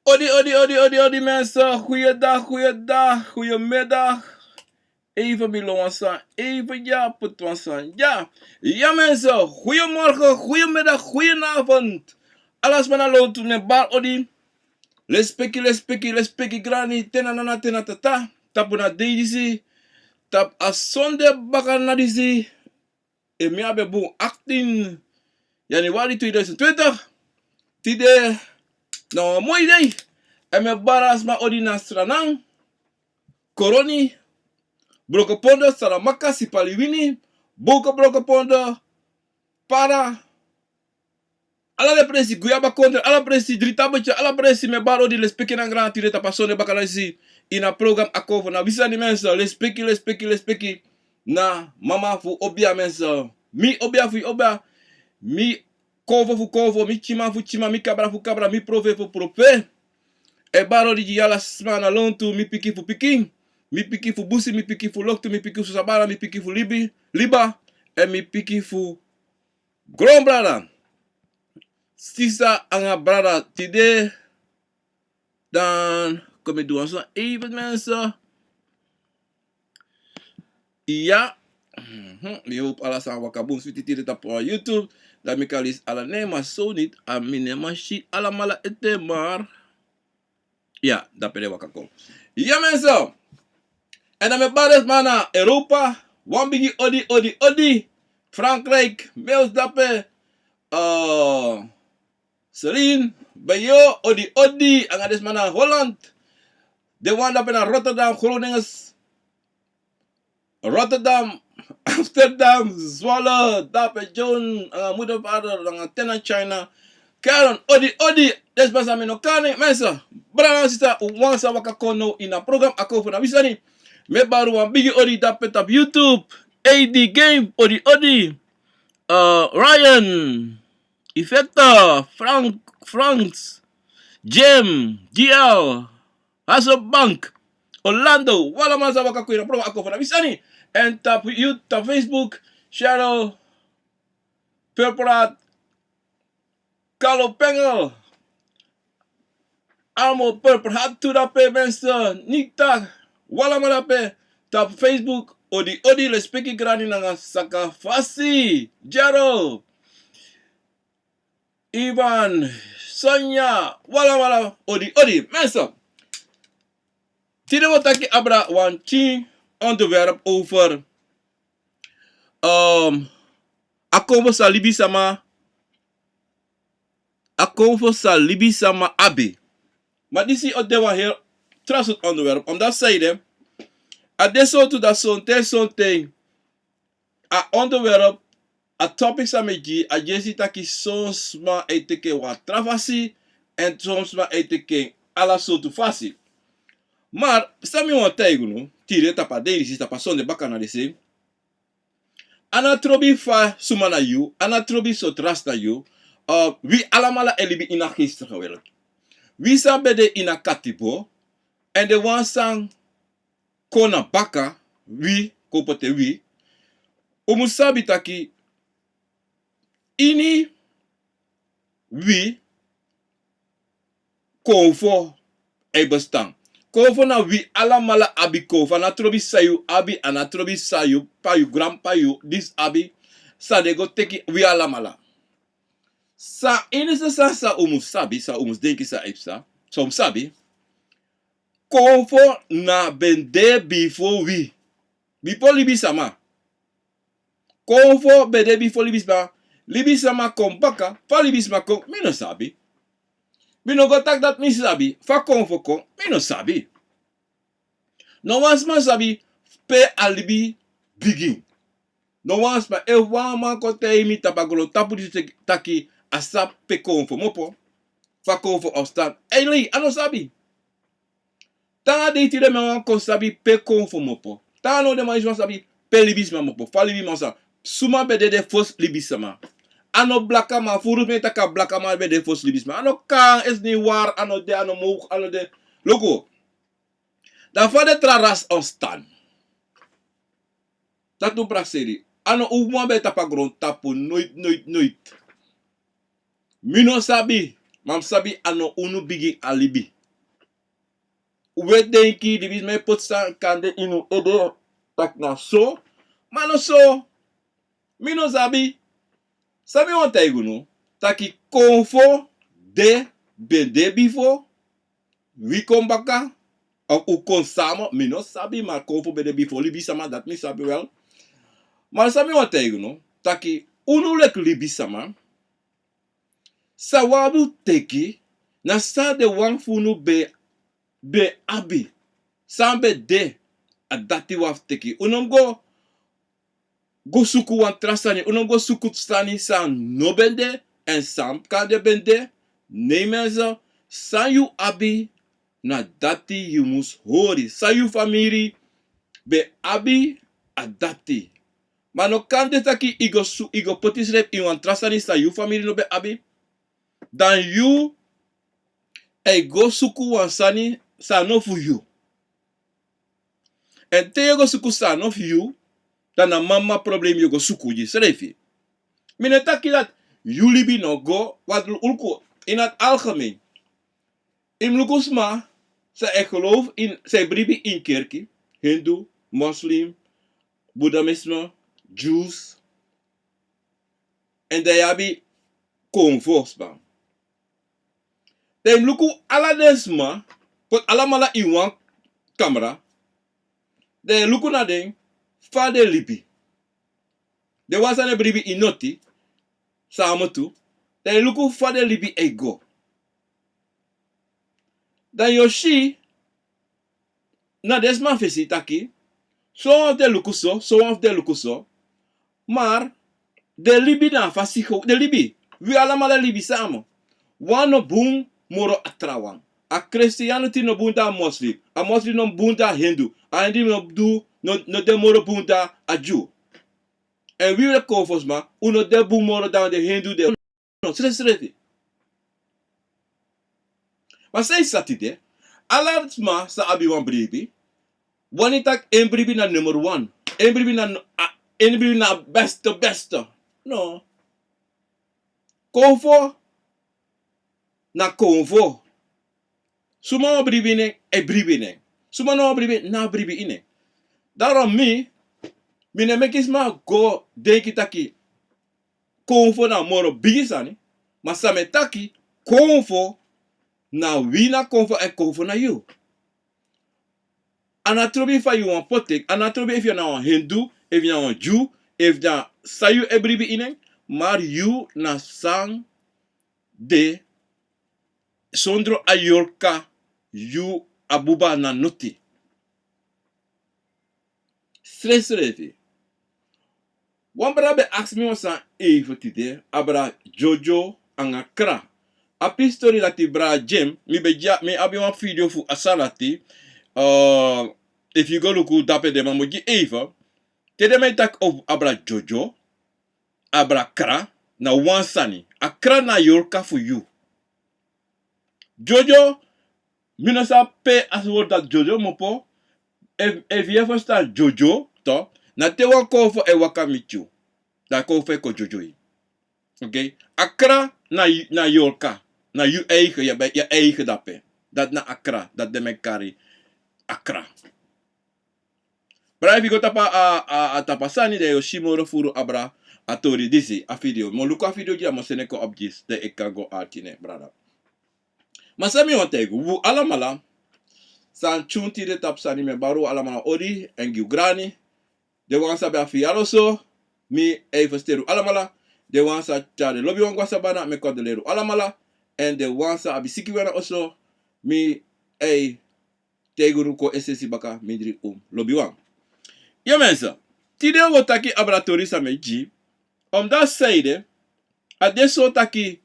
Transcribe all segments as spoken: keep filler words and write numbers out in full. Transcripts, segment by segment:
Odi, odi, odi, odi, odi, mensen. Goeiedag, goeiedag, goeiemiddag. Even mi lon wan sani, even ya, put wan sani ya. Ya, mensen. Goeiemorgen, goeiemiddag, goeienavond. Ala sma na lontu, mi e bari odi. Lespeki, lespeki, lespeki grani, te na nana, te na tata. Tapu na dei disi, tapu a sonde bakana disi. E mi abi bun achttien januari tweeduizend twintig. Tide na wan moi dei. Èn mi e bari sma odi na Sranan, Koroni, Brokopondo, Saramaka, Sipaliwini, Boko Brokopondo, Para, ala den presi, Guyaba Kondre, ala presi, Dritabotya, ala presi, mi e bari odi, lespeki nanga grani, tide tapu a sonde bakana disi ini a program Akomfo na wi sani, mensen. Lespeki, lespeki, lespeki na mama fu obia, mensen. Mi obia fu obia, mi konfo fu konfo, mi tyiman fu tyiman, mi kabra fu kabra, mi profe fu profe. E bari odi gi ala sma na lontu, mi pikin fu pikin, mi pikin fu busi, mi pikin fu loktu, mi pikin fu sabana, mi pikin fu libi, liba, èn mi pikin fu gronbrada, sisa nanga brada. Tide dan kon mi du wan sani even, mensen. Ya. Mhm. Mi hopu ala sani waka bun switi tide tapu YouTube. Dan mi kan lisi ala nen, ma so niti, a mi nen man si alamala ete, maar ya, dape den waka kon. Ya, mensen. Èn dan mi e bari den sma na Europa wan bigi odi, odi, odi. Frankrijk, Meus dape. Eh, Celine, Bayo, odi, odi. Nanga den sma na Holland. Den wan dape na Rotterdam, Groningen, Rotterdam, Amsterdam, Zwolle, dape John, nanga moeder, vader, nanga Tena, China. Karen, odi, odi. Den sma san mi no kan, mensen. Brada, sisa, un wan sa waka kon now ini a program Akomfo na wi sani. Mi e bari wan bigi odi dape tapu YouTube. A D Game, odi, odi. Eh, Ryan, Ifeta, Frank, Franks, Jim, D L, Hasselbank, Orlando, un alamala sa waka kon ini a program Akomfo na wi sani. Èn tapu You-, tapu Facebook, Cheryl, Purple Heart, Carlo Pengel, Amo Purple Heart tu dape, mensen. Nita, un alamala dape tapu Facebook, odi, odi, lespeki grani nanga saka fasi, Jero, Ivan, Sonia, un alamala, odi, odi, mensen. Tide wi o taki abra wan pikin onderwerp over, ehm, Akomfo san libisma, Akomfo san libisma abi. Ma disi o de wan heri tra sortu onderwerp, omdat san ede, a de sortu dati sonten, sonten a onderwerp, a topic san mi e gi, a yesi taki son sma e teki en wan tra fasi, èn son sma e teki en ala sortu fasi. Maar san mi wani taigi unu tide tapu a dei disi, tapu a sonde bakana disi, a no trobi fa suma na yu, a no trobi sortu ras na yu. Eh, wi alamala e libi ini a geestelijke wereld. Wi san ben de ini a katibo, èn den wan san kon na baka, wi, kon poti wi, un mu sabi taki ini wi, konfo e bestaan. Konfo na wi alamala abi konfo. A no trobi san yu abi, a no trobi san yu pa, yu granpa, yu disi abi. San den go teki, wi alamala. San ini san, san, san un mu sabi, san un mu denki, san e psa, san un mu sabi. Konfo na ben de bifo wi. Bifo libisma. Konfo ben de bifo libisma. Libisma kon baka, fa libisma kon, mi no sabi. Mi no go taki dati mi sabi, fa konfo kon, mi no sabi. No wan sma sabi pe a libi bigin. No wan sma, efu wan man kon taigi mi tapu a grontapu disi taki a sabi pe konfo komopo, fa konfo opstan, a e lei, a no sabi. Te a dei tide mi wani kon sabi pe konfo komopo. Te a now den man disi wani sabi pe libisma komopo, fa libisma opstan. Suma ben de den fosi libisma? A no blakaman, furu mi e taki a blakaman ben de fosi libisma. A no kan, is niet waar, a no de, a no mogen, a no de. Luku. Dan fa den tra ras opstan? Dati un prakseri. A no uman ben de tapu a grontapu, noiti, noiti, noiti. Mi no sabi, ma mi sabi a no unu bigin a libi. Un e denki libisma e poti san kande ini un ede taki na so. Ma no so. Mi no sabi. San mi wani taigi unu, taki konfo de, ben de bifo wi kon baka, of un kon sama, mi no sabi, ma konfo ben de bifo libisma, dati mi sabi wel. Ma san mi wani taigi unu, taki unu leki libisma, san un abi fu teki, na san den wan fu unu ben, ben abi, san ben de, a dati un abi fu teki. Un no mus go, go suku wan tra sani, un no mus go suku sani san no ben de, èn san kande ben de. Nee mensen, san yu abi, na dati yu mus hori. San yu famiri ben abi, a dati. Ma no kan de taki yu go su-, yu go poti yusrefi ini wan tra sani san yu famiri no ben abi. Dan yu e go suku wan sani san no fu yu. Èn te yu e go suku san no fu yu, dan na mama problem yu e go suku gi yusrefi. Mi no e taki dati yu libi no go, want luku, in het algemeen. Yu mus luku sma san e geloof ini, san e bribi ini kerki, Hindu, moslim, boeddhisme, Jews. Èn dan yu abi konfo sma. Dan yu mus luku ala den sma, poti alamala ini wan kamra. Dan yu e luku na den, fa den libi. Den wan san e bribi ini noti, samen tu. Dan yu e luku fa den libi e go. Dan yu o si, na den sma fesi taki, sowan fu den luku so, sowan fu den luku so. Maar den libi na a fasi go, den libi. Wi alamala e libi samen. Wan no bun moro a trawan. A Christianity no bun dan a moslim. A moslim no bun dan a Hindu. A Hindu no du, no, no de moro bun dan a Jew. Èn wi leki konfo sma, un no de bun moro dan den Hindu de. No, srefsrefi. Ma san yu sa tide, ala sma sa abi wan bribi, wani taki en bribi na nummer one. En bribi na, a, en bribi na beste, beste. No. Konfo na konfo. Suma wan bribi ini en, e bribi ini en. Suma no wan bribi, na bribi ini en. Daarom mi, mi no e meki sma go denki taki konfo na moro bigi sani, ma san mi e taki, konfo na wi na konfo, èn konfo na yu. A no trobi fa yu wan poti en, a no trobi efu yu na wan Hindu, efu yu na wan Jew, efu na san yu e bribi ini en, maar yu na san de, sondro a yorka, yu a buba na noti. Srefsrefi. Wan brada ben aksi mi wan sani even tide, a brada Jojo anga Kra. A pisi tori dati brada Jim, mi ben gi a, mi abi wan video fu a sani dati, eh, efu yu go luku dape den man mu gi even. Te den man e taki over a brada Jojo, a brada Kra, na wan sani. A Kra na yorka fu yu. Jojo, mi no sabi pe a word dati Jojo mu opo, efu, efu yu e ferstan Jojo, toch, na te wan konfo e waka miti yu. Dan konfo e kon Jojo yu. Oké? A Kra na, na yorka, na yu eigen, yu ben, yu eigen dape. Dati na a Kra, dati den man e kari a Kra. Brada, efu yu go tapu a, a, a tapu a sani, dan yu o si moro furu abra a tori disi, a video. Mi o luku a video gi a, mi o seni en kon op disi, dan yu kan go arki en, brada. Ma san mi wani taigi un, un alamala san tyun tide tapu sani, mi e bari un alamala odi, èn gi un grani. Den wan san ben abi fu yari oso, mi e ferseri un alamala. Den wan san tyari den lobiwan go na sabana, mi e kondoleri un alamala. Èn den wan san abi siki wena oso, mi e taigi unu kon esesi baka mindri un lobiwan. Yes mensen, tide un o taki abra tori san mi e gi, omdat a de so taki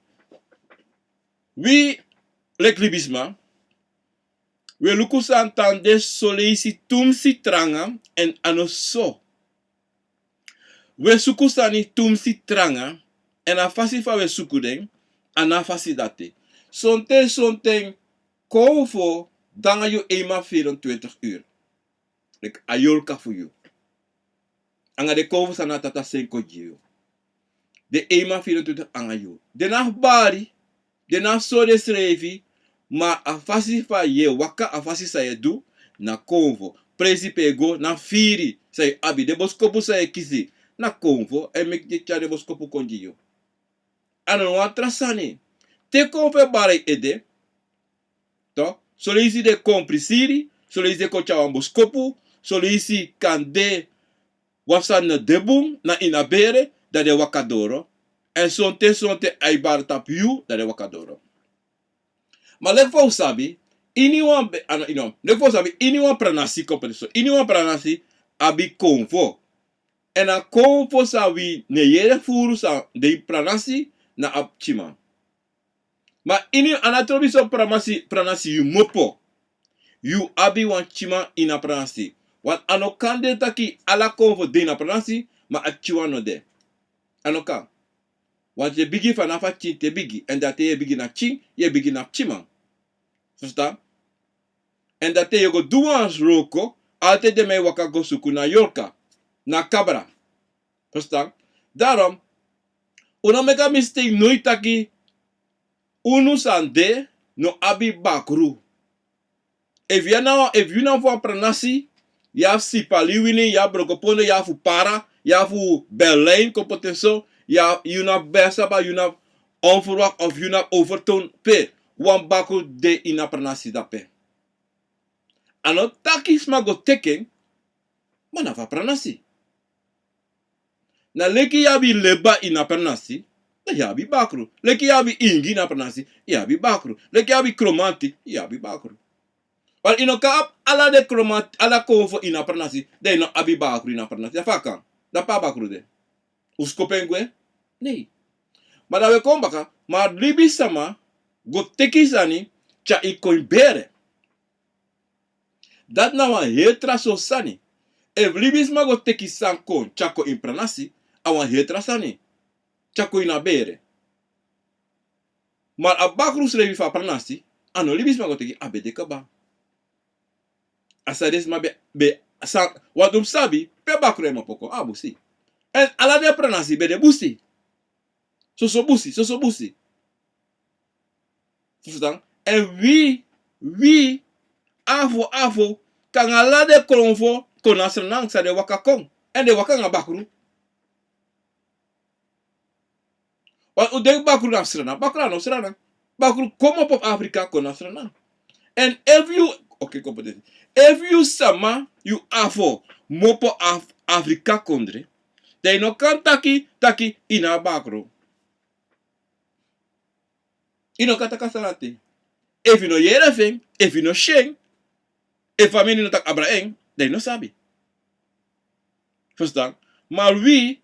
wi leki libisma, wi e luku sani tan de soleisi tumsi tranga, èn a no so. Wi e suku sani tumsi tranga, èn a fasi fa wi e suku den, a no a fasi dati. Sonten, sonten, konfo de nanga yu eenmaal vierentwintig uur. Leki a yorka fu yu. Anga den konfo san a tata seni kon gi yu. Den eenmaal vierentwintig nanga yu. Den no abi bari, den no abi sori densrefi, Ma a fasi fa yu e waka, a fasi san yu e du, na konfo. Presi pe yu e go, na firi san yu abi, den boskopu san yu e kisi, na konfo. Èn meki den tyari den boskopu kon gi yu. A no wan tra sani. Te konfo e bari yu ede, to, son leisi den e kon prisiri, son leisi den e kon tyari wan boskopu, son leisi kande wan sani no de bun na ini a bere, dan den waka doro. Èn sonten, sonten a e bari tapu yu, dan den waka doro. Ma leki fa un sabi, iniwan be-, a no, iniwan, leki fa un sabi, iniwan pranasi, kon poti so, iniwan pranasi abi konfo. Èn a konfo san wi no e yere furu san de ini pranasi, na a pikinman. Ma ini a no trobi so pranasi, pranasi yu mopo. Yu abi wan pikinman ini a pranasi. Want a no kan de taki ala konfo de ini a pranasi, ma a pikinwan no de. A no kan. Want yu e bigin fanafu a pikin te bigi, èn dati yu e bigin na pikin, yu e bigin na pikinman. Fusutan? Èn dati yu e go du wan wroko, altijd den man e waka go suku na yorka, na kabra. Fusutan? Daarom, un no meki a mistake noiti taki unu san de no abi bakru. Efu yu na, efu yu na fu wan pranasi, yu abi Sipaliwini, yu abi Brokopondo, yu abi fu Para, yu abi fu Berlijn, kon poti en so, yu abi, yu na Bersaba, yu na Onverwacht of yu na Overtoom pe, wan bakru de ini a pranasi dape. A no taki sma go teki en, ma na fu a pranasi. Na leki yu abi leba ini a pranasi, dan yu abi bakru. Leki yu abi ingi ini a pranasi, yu abi bakru. Leki yu abi kromanti, yu abi bakru. Want yu no kan abi ala den kromanti, ala konfo ini a pranasi, dan yu no abi bakru ini a pranasi. Fa a kan? Dan pe a bakru de? Un skopu en gwe? Nei. Ma dan wi e kon baka, ma libisma go teki sani tyari kon ini bere. Dati na wan heri tra sortu sani. Efu libisma go teki sani kon tyari kon ini pranasi, a wan heri tra sani. Tyari kon ini a bere. Ma a bakru srefi fu a pranasi, a no libisma go teki, a ben de kaba. A san den sma be, be, san, want un sabi, pe bakru e mopo kon, a busi. Èn ala den pranasi ben de busi. Soso busi, soso busi. Fusutan? Èn wi, wi, afo, afo, kan ala den konfo kon na Sranan, san den waka kon. Èn den waka nanga bakru. Want un denki bakru na Sranan, bakru a no Sranan. Bakru kon mopo Afrika kon na Sranan. Èn efu yu, oké, kon poti en. Efu yu sama, yu afo, mopo Af-, Afrika kondre, dan yu no kan taki, taki yu no abi bakru. Yu no kan taki a sani dati. Efu yu no yere fu en, efu yu no si en, efu famiri no taki abra en, dan yu no sabi. Fusutan? Ma wi,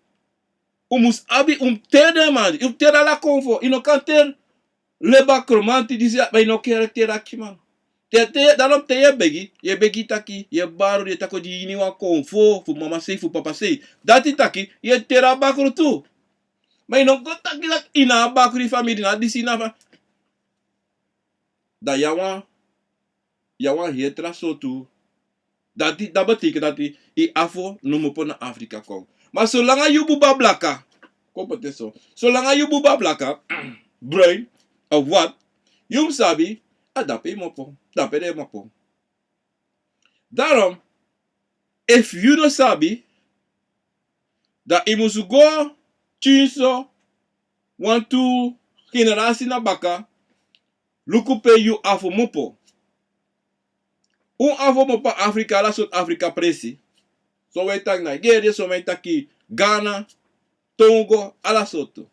un mus abi, un mus teri den man, un mus teri ala konfo, yu no kan teri leba, kromanti, disi, ma yu no kan teri a pikinman. Te, te, daarom te yu e begi, yu e begi taki, yu e baru, yu e taki gi iniwan konfo, fu mama sei, fu papa sei. Dati taki, yu e teri a bakru tu. Ma yu no go taki taki yu no abi bakru, yu famiri na disi na fa. Dan yu a wan, yu a wan heri tra sortu. Dati, dati betekent dati yu afo no mopo na Afrika kon. Ma solanga yu buba blaka, kon poti en so. Solanga yu buba blaka, bruin, of wat, yu mus sabi, a dape yu mopo, dape den mopo. Daarom, efu yu no sabi, dan yu mus go tyari so wantu generasi na baka, luku pe yu afo mopo. Un afo mopo Afrika, ala sortu Afrika presi. Son wi e taki Nigeria, son wi e taki Ghana, Togo, ala sortu.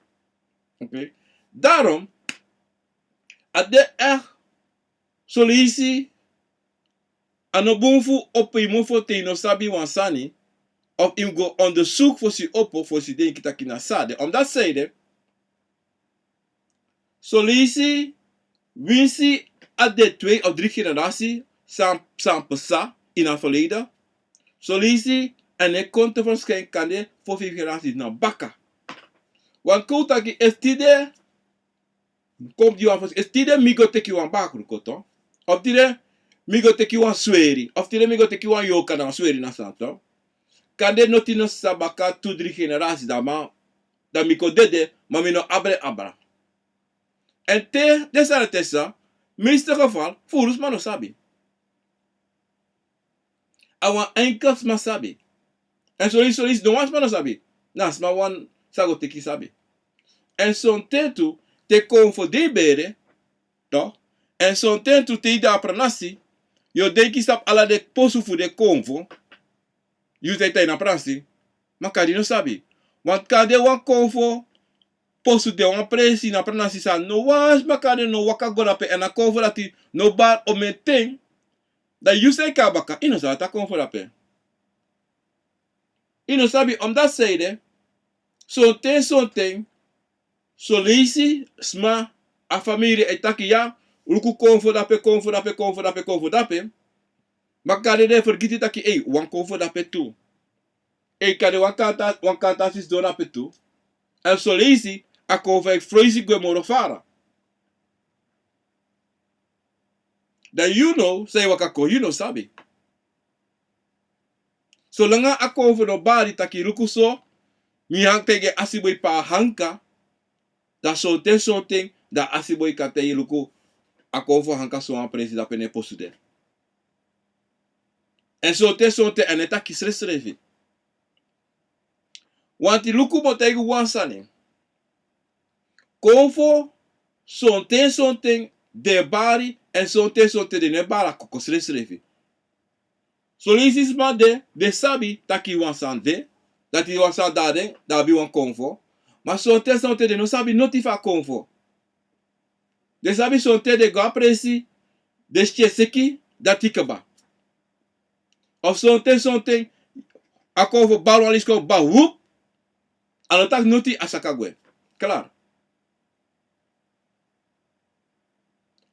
Oké. Daarom, a de echt, son leisi, a no bun fu opo yu mofo te yu no sabi wan sani, of yu mus go onderzoek fosi yu opo, fosi yu denki taki na san a de. Omdat san ede, son leisi, winsi a de twee of drie generatie san, san pasa ini a verleden, son leisi a no e kon te verschijnen, kande four, vijf generatie na baka. Want kon un taki, efu tide, kon gi wan voorbeeld, efu tide mi go teki wan bakru, koto. Of tide mi go teki wan sweri. Of tide mi go teki wan yorka nanga sweri na san, to. Kande noti no sa baka tu, dri generasi, dan ma, dan mi kon dede, ma mi no abra en abra. Èn te den sani dati sa, meeste geval, furu sma no sabi. A wan enkel sma sabi. Èn soleisi, soleisi, no wan sma no sabi. Na sma wan sa go teki sabi. Èn sonten tu, te konfo de bere, toch? Èn sonten tu te yu de na pranasi, yu o denki sabi ala den posu fu den konfo. Yu te, te na pranasi, ma kande no sabi. Want kande wan konfo posu de wan presi na pranasi san no wan sma kande no waka go dape, èn a konfo dati no bari omen ten. Dan yu san e kon na baka, yu no sabi dati a konfo dape. Yu no sabi, omdat san ede, sonten, sonten, soleisi sma, a famiri e taki ya, luku konfo dape, konfo dape, konfo dape, konfo dape. Ma kande den e fergiti taki, ei, wan konfo dape tu. Ei, kande wan kanta, wan kanta sidon dape tu. Èn soleisi, a konfo e froisi gwe moro fara. Dan yu no, san e waka kon, yu no sabi. Solanga a konfo no bari taki luku so, mi hanga taigi asiboi pe a hanga, dan sonten, sonten, dan asiboi kan taigi luku, a konfo hanga so wan presi dape, ne posu de. Èn sonten, sonten, èn e taki srefsrefi. Want luku, mi o taigi wan sani. Konfo, sonten, sonten, den e bari, èn sonten, sonten, den no e bari a koko srefsrefi. Soleisi sma de, den sabi taki wan sani de, dati wan sani de, den abi wan konfo. Ma sonten, sonten, den no sabi noti fu a konfo. Den sabi sonten den go a presi, den si e seki, dati kaba. Of sonten, sonten, a konfo bari wan leisi kon ba, wup, a no taki noti, a saka gwe. Klaar.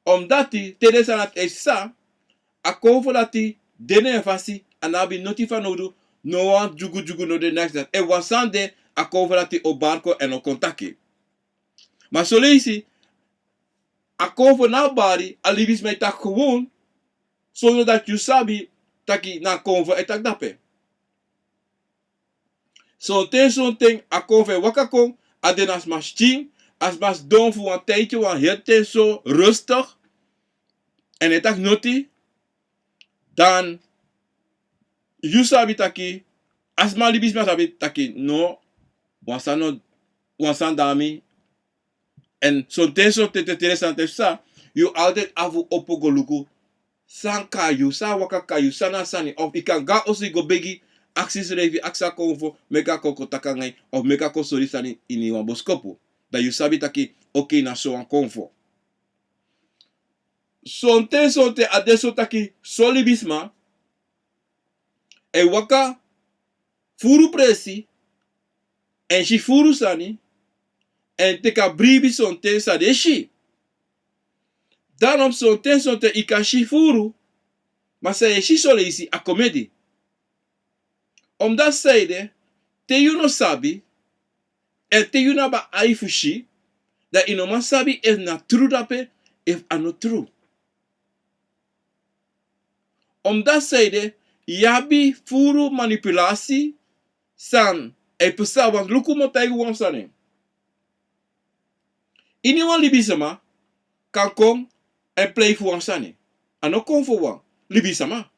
Omdati, te den sani dati e psa, a konfo dati de na en fasi, a no abi noti fanowdu, no wan dyugudyugu, no de neks dati. Efu wan sani de, a konfo dati o bari kon èn o kon taki. Ma soleisi, a konfo no bari, a libisma e taki gewoon, sondro dati yu sabi taki na a konfo e taki dape. Sonten, sonten, a konfo e waka kon, a de na sma skin, a sma sidon fu wan tijdje, wan heri ten so, rustig. Èn e taki noti, dan yu sabi taki, a sma libisma sabi taki, no, wan sani no, wan sani de na mi, Èn sonten, sonten te, te den sani dati e psa, yu altijd abi fu opo go luku san kon na yu, san waka kon na yu, san na a sani. Of yu kan go na oso, yu go begi, aksi yusrefi, aksi a konfo, meki a kon kon taki nanga yu, of meki a kon sori sani ini wan boskopu. Dan yu sabi taki, oké, na so wan konfo. Sonten, sonten a de so taki, son libisma e waka furu presi, èn si furu sani, èn teki a bribi sonten san den e si. Daarom sonten, sonten yu kan si furu, ma san yu e si son leisi a komedi. Omdati san ede, te yu no sabi, èn te yu no abi a ai fu si, dan yu no man sabi efu na tru dape, efu a no tru. Omdati san ede, yu abi furu manipulasi san e psa. Want luku, mi o taigi yu wan sani. Ini wan libisma kan kon èn prei fu wan sani. A no konfo wan, libisma.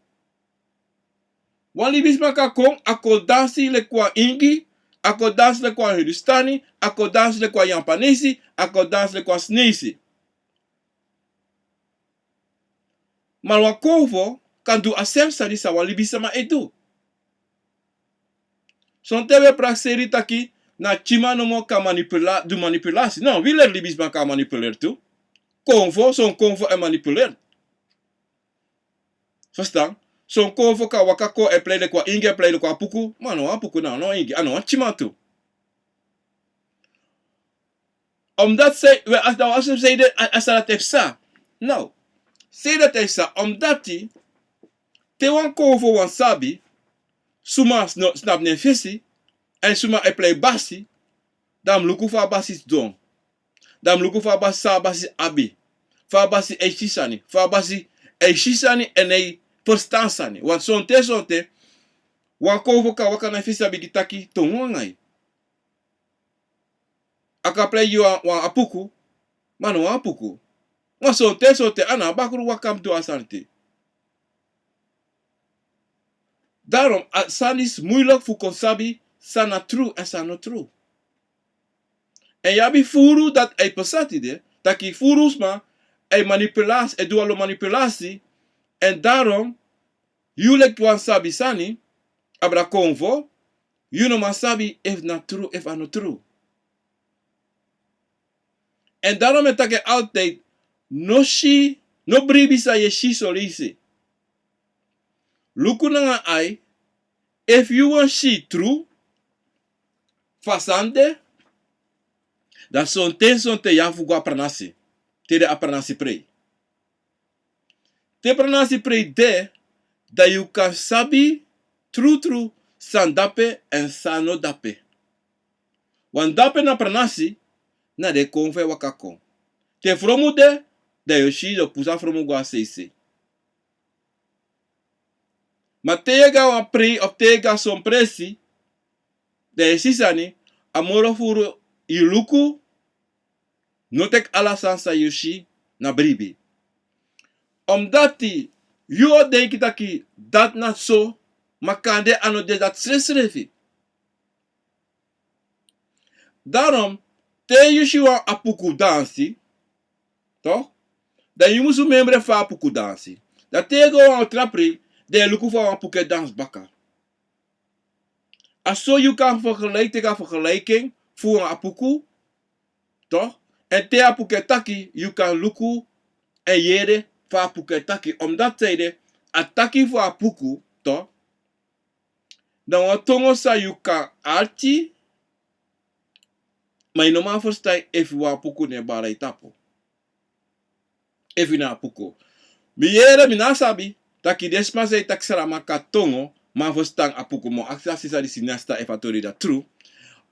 Wan libisma kan kon, a kon dansi leki wan Ingi, a kon dansi leki wan Hindustani, a kon dansi leki wan Yapanesi, a kon dansi leki wan Sinesi. Ma wan konfo kan du a sem sani san wan libisma e du. Sonten wi e prakseri taki na timan nomo kan manipula-, du manipulasi. No, wi leri libisma kan manipuleri tu. Konfo, son konfo e manipuleri. Verstaan? Son konfo kan waka kon e prei leki wan Ingi, e prei leki wan Apuku. Ma a no wan Apuku, na, no Ingi, a no wan timan tu. Omdati san, we, a, a, a, san ede, a, a san dati e psa. Now, san ede dati e psa, omdati te wan konfo wani sabi suma sno-, snapu na en fesi, èn suma e prei basi, dan a mus luku fa a basi sidon. Dan a mus luku fa a basi, san a basi abi. Fa a basi e si sani. Fa a basi e si sani èn e ferstan sani. Want sonten, sonten, wan konfo kan waka na en fesi, a bigin taki tongo nanga yu. A kan prei yu wan, wan Apuku, ma a no wan Apuku. Ma sonten sonten a no a bakru waka mus du a sani te. Daarom a sani is muilik fu kon sabi san na tru èn san no tru. Èn yu abi furu dati a e pasa tide, taki furu sma e manipulasi, e du wan lo manipulasi. Èn daarom yu leki wan sabi sani, abra konfo, yu no man sabi efu na tru efu a no tru. Èn daarom mi e taki altijd, no si, no bribi san yu e si soleisi. Luku nanga ai, efu yu wani si tru fa sani de, dan sonten sonten yu abi fu go a pranasi, te den abi pranasi prei. Te pranasi prei de, dan yu kan sabi trutru san de ape èn san no de ape. Wan de ape na pranasi, na den kon fu e waka kon. Te fromu de, dan yu o si den o pusu a fromu go a seisei. Ma te yu e go a wan prei of te yu e go a son presi, dan yu e si sani, a moro furu yu luku, no teki ala sani san yu si na bribi. Omdati yu o denki taki dati na so, ma kande a no de dati srefsrefi. Daarom, te yu si wan apuku dansi, toch? Dan yu musu memre fa apuku dansi. Dan te yu go a wan tra prei, dan yu luku fa wan apuku e dansi baka. A so yu kan vergelijk, teki a vergelijking fu wan apuku, toch? Èn te apuku e taki, yu kan luku èn yere fa apuku e taki. Omdati san ede, a taki fu apuku, toch? Na wan tongo san yu kan arki, ma yu no man ferstan efu wan apuku no e bari a yu tapu. Efu na apuku. Mi yere, mi no sabi taki den sma san e taki Saramaka tongo man ferstan apuku. Mi o aksi a sisa disi nesta efu a tori dati tru.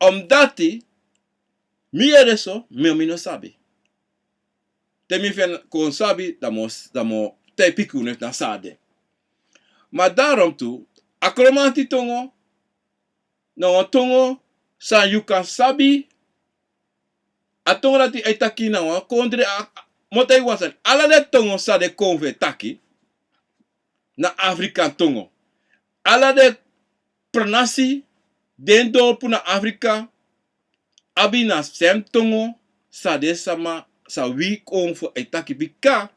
Omdati mi yere so, mi, mi no sabi. Te mi fu kon sabi, dan mi o, dan mi o taigi unu efu na san a de. Ma daarom tu, a Kromanti tongo na wan tongo san yu kan sabi. A tongo dati a e taki na wan kondre, a, a, mi o taigi wan sani. Ala den tongo san den kon fu e taki na Afrikan tongo. Ala den pranasi, den dorpu na Afrika, abi na sem tongo san den sama, san wi kon fu e taki. Bika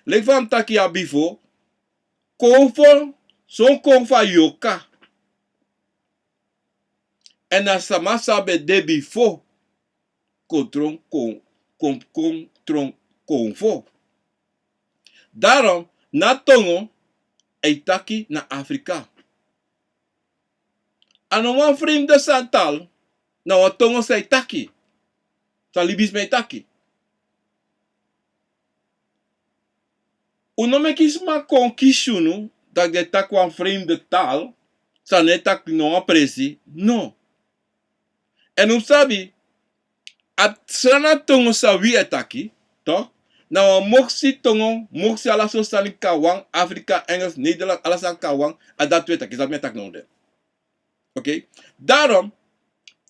leki fa mi taki ya bifo, kon fu, son kon fu a yorka. Èn na sama san ben de bifo kon tron kon, kon, kon tron konfo. Daarom, na tongo a e taki na Afrika. A no wan vreemde sani taal, na wan tongo san e taki, san libisma e taki. Un no meki sma kon kisi unu, dati den taki wan vreemde taal, san no e taki no wan presi, no. Èn un sabi, a Sranan tongo san wi e taki, toch? Na wan moksi tongo, moksi ala sortu sani kan wan, Afrika, Engels, Nederlands, ala sani kan wan, a dati wi e taki, san mi e taki now de. Oké? Daarom,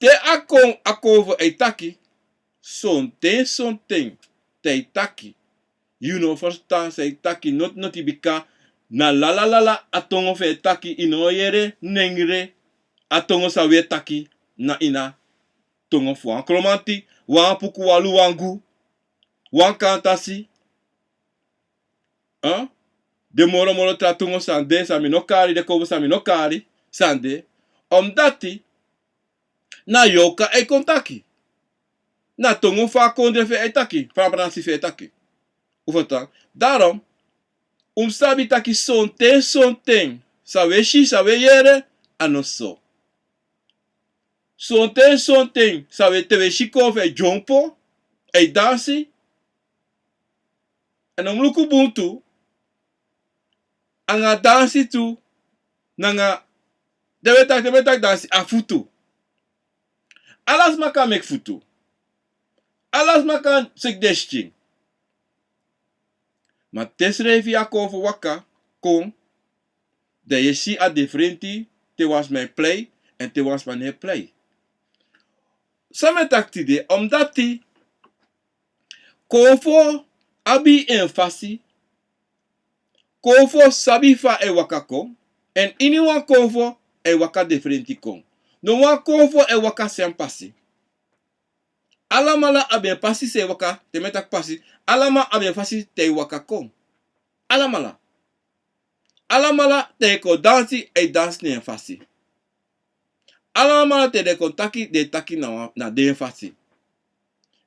te a kon, a kon fu e taki, sonten, sonten, te e taki, yu no ferstan san e taki noti noti bika na lala lala a tongo fu e taki, yu no o yere nengre a tongo san wi e taki na ini a tongo fu wan Kromanti, wan Apuku, wan Luwangu, wan Kantasi. Eh? Den moro moro tra tongo san de, san mi no kari, den konfo san mi no kari, san de. Omdati na yorka e kon taki. Na tongo fu a kondre fu e taki, fu a pranasi fu e taki. Un ferstan? Daarom, un mus sabi taki sonten, sonten, san wi e si, san wi e yere, a no so. Sonten, sonten, san wi e, te wi e si konfo e dyompo, e dansi, èn un mus luku bun tu, anga dansi tu, nanga, den wi e taki, den wi e taki dansi a futu. Ala sma kan meki futu. Ala sma kan seki den skin. Ma te srefi a konfo waka kon, dan yu e si a diferenti, te wan sma e prei, èn te wan sma no e prei. San mi e taki tide, omdati konfo abi en fasi. Konfo sabi fa e waka kon, èn iniwan konfo e waka difrenti kon. No wan konfo e waka sen pasi. Alamala abi en pasi san e waka, te mi e taki pasi, alamala abi en fasi te e waka kon. Alamala. Alamala te e kon dansi, e dansi na en fasi. Alamala te den kon taki, den e taki na wan, na den fasi.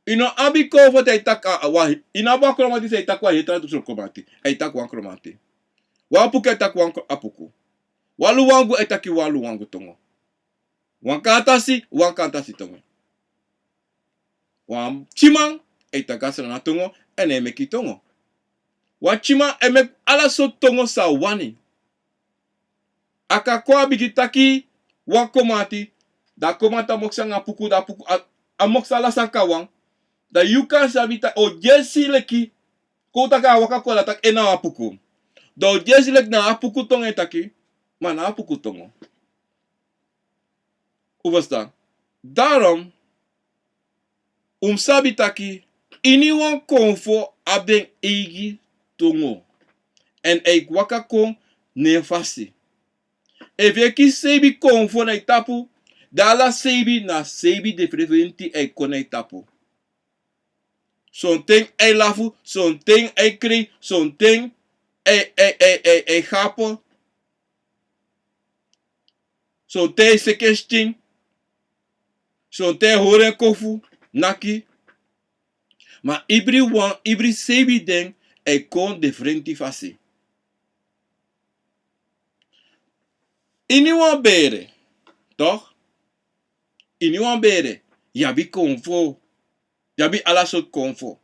I no abi konfo te i taki a, a wan, i no abi wan Kromanti san e taki wan heri tra tu so Kromanti. E taki wan Kromanti. Wan Apuku e taki wan Kro-, Apuku. Wan Luwangu e taki wan Luwangu tongo. Wan Kantasi, wan Kantasi tongo. Wan Timan e taki a Sranan tongo, èn e meki tongo. Wan Timan e meki ala sortu tongo san a wani. A kan kon a bigin taki wan Kromanti, dan a Kromanti a mokisi anga Apuku, dan Apuku a, a mokisi ala sani kon a wan. Dan yu kan sabi taki o dyesi leki, kon taki a waka kon dan taki en na Apuku. Dan o dyesi leki na Apuku tongo e taki, ma na Apuku tongo. Un ferstan? Daarom, un mus sabi taki iniwan konfo abi en eigi tongo. Èn a e waka kon na en fasi. Efu yu e kisi seibi konfo na yu tapu, dan ala seibi na seibi difrenti a e kon na yu tapu. Sonten a e lafu, sonten a e krei, sonten a e, a e, a e, a e, a e gapen. Sonten a e seki en skin, sonten a e hori en kofu, naki. Ma ibri wan, ibri seibi den e kon difrenti fasi. Iniwan bere, toch? Iniwan bere, yu abi konfo. Yu abi ala sortu konfo.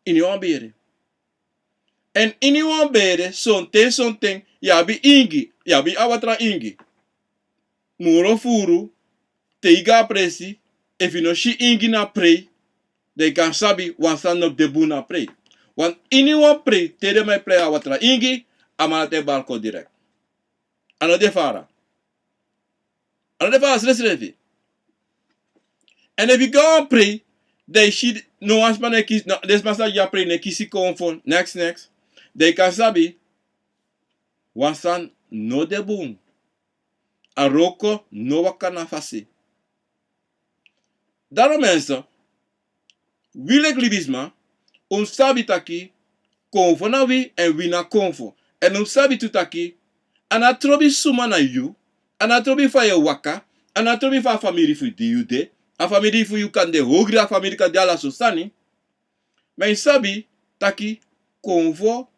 Iniwan bere. Èn iniwan bere, sonten, sonten, yu abi ingi, yu abi awatra ingi. Moro furu, te yu go a presi, efu yu no si ingi na prei, dan yu kan sabi wan sani no de bun na prei. Want iniwan prei, te den man e prei awatra ingi, a man dati e bari kon direct. A no de fara. A no de fara srefsrefi. Èn efu yu go a wan prei, dan yu si no wan sma no e kisi, no, den sma san de a prei no e kisi konfo, neks, neks. Dan yu kan sabi, wan sani no de bun. A wroko no waka na fasi. Daarom mensen, wi leki libisma, un mus sabi taki, konfo na wi, èn wi na konfo. Èn un mus sabi tu taki, a no trobi suma na yu, a no trobi fa yu e waka, a no trobi fa a famiri fu yu de, a famiri fu yu kan de ogri, a famiri kan de ala sortu sani. Ma yu sabi taki, konfo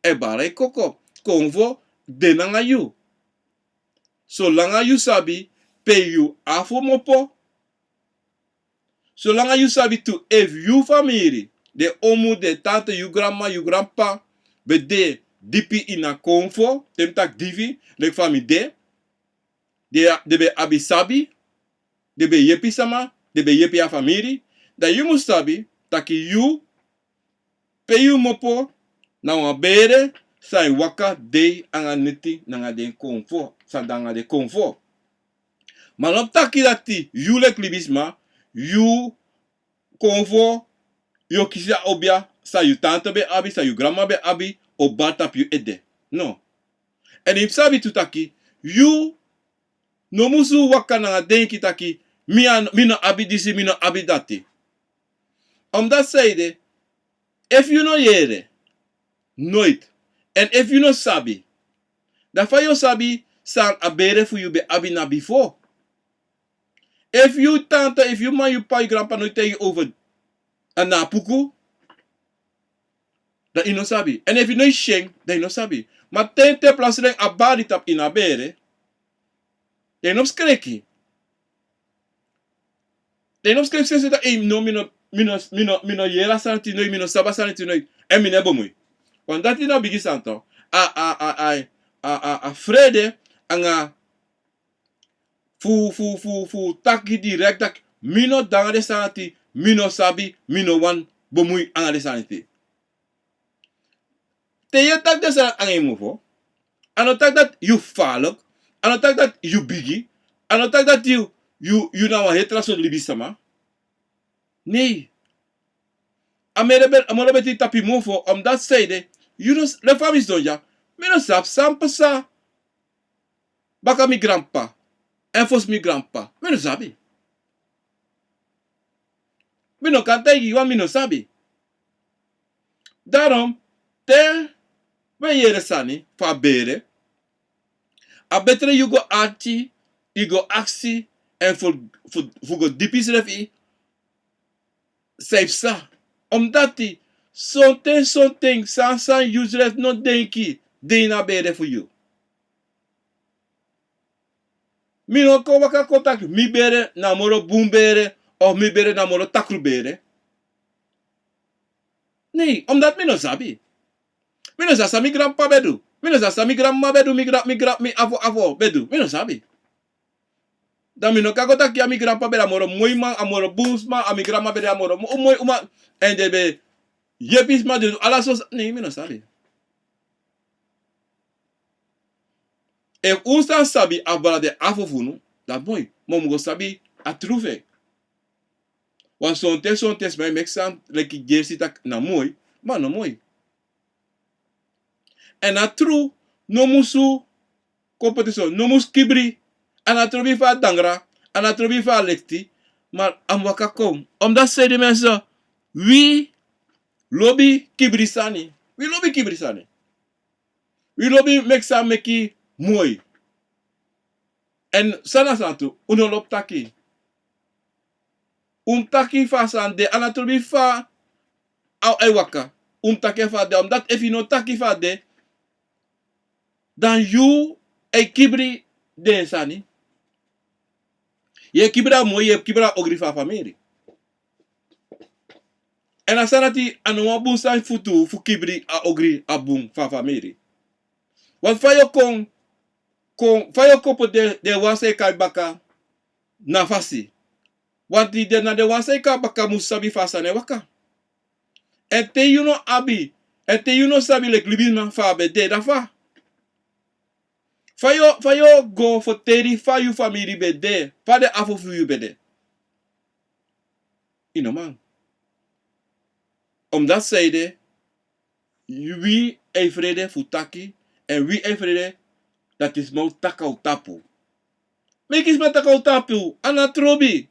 e bari koko, konfo de nanga yu. Solanga yu sabi pe yu abi fu kmopo. Solanga yu sabi tu efu yu famiri, den omu, den tante, yu granma, yu granp'pa, ben de dipi ini a konfo, te mi taki dipi, leki fa mi de, den, den ben abi sabi, den ben yepi sama, den ben yepi a famiri, dan yu mus sabi taki yu pe yu kmopo na wan bere san e waka dei anga neti nanga den konfo, san de anga den konfo. Ma no taki dati yu leki libisma, yu konfo, yu o kisi a obia san yu tante ben abi, san yu granma ben abi, o bari tapu yu ede. No. Èn yu mus sabi tu taki, yu no musu waka nanga denki taki, mi a, mi no abi disi, mi no abi dati. Omdat zij de, efu yu no yere, noiti. Èn efu yu no sabi, dan fa yu o sabi san a bere fu yu ben abi na bifo? Efu yu tante, efu yu m'ma, yu p'pa, yu granp'pa no taigi yu over a na Apuku, dan yu no sabi. Èn efu yu no si en, dan yu no sabi. Ma te, te plotseling a bari tapu ini a bere, dan yu no mus kreki. Dan yu no mus kreki, seki taki, ei, no, mi no, mi no, mi no, mi no yere a sani dati, no, mi no sabi a sani dati, no, èn mi no e bemui. Want dati na bigi sani toch. A, a, a, a, a, a, a frede anga fu, fu, fu, fu taki direct taki, mi no de anga den sani dati, mi no sabi, mi no wani bemui anga den sani dati. Te yu e taki den sani anga yu mofo, a no taki dati yu falek, a no taki dati yu bigi, a no taki dati yu, yu, yu na wan heri tra sortu libisma. Nee. A mere ben, a moro beti tapu yu mofo, omdat sanede, yu no s-, le fa mi sidon dya, mi no sabi san pasa baka mi granpapa èn fosi mi granpapa. Mi no sabi. Mi no kan taigi yu, want mi no sabi. Daarom, te wi e yere sani fu a bere, a betre yu go arki, yu go aksi, èn fu, fu, fu go dipi srefi san yu psa. Omdati, sonten, sonten, san, san yu srefi no denki, de ini a bere fu yu. Mi no kon waka kon taki mi bere na moro bun bere, of mi bere na moro takru bere. Nei, omdat mi no sabi. Mi no sabi san mi granpapa ben du. Mi no sabi san mi granmama ben du, mi gran, mi gran, mi afo, afo ben du. Mi no sabi. Dan mi no kan go taki a mi granpapa ben de a moro moi man, a moro bun sma, a mi granmama ben de a moro mo-, moi uma, èn den ben yepi sma, den du ala sortu sa-, nei, mi no sabi. Efu un sa sabi a bala den afo fu unu, dati moi, ma un mu go sabi a tru fu en. Wan sonten, sonten sma e meki sani leki gersi taki na moi, ma a no moi. Èn a tru no musu kon poti so, no musu kibri, a no trobi fu a dangra, a no trobi fu a lekti, ma a mu waka kon. Omdati sanede, mensen, wi lobi kibri sani. Wi lobi kibri sani. Wi lobi meki sani meki moi. Èn san na san tu, un no lobi taki. Un mu taki fa a sani de, a no trobi fa a e waka. Un mu taki fa a de, omdat efu yu no taki fa a de, dan yu e kibri den sani. Yu e kibri a moi, yu e kibri a ogri fu a famiri. Èn a sani dati a no wan bun sani fu du, fu kibri a ogri, a bun fu a famiri. Want fa yu o kon, kon, fa yu o kon poti den, den wan san e kon baka na fasi. Want den, na den wan san e kon baka musu sabi fa a sani e waka. Èn te yu no abi, èn te yu no sabi leki libisma fa a ben de, dan fa? Fa yu o, fa yu o go ferteri fa yu famiri ben de, fa den afo fu yu ben de? Yu no man. Omdati sanede, wi e frede fu taki, èn wi e frede dati sma o taki na un tapu. Meki sma taki na un tapu, a no trobi.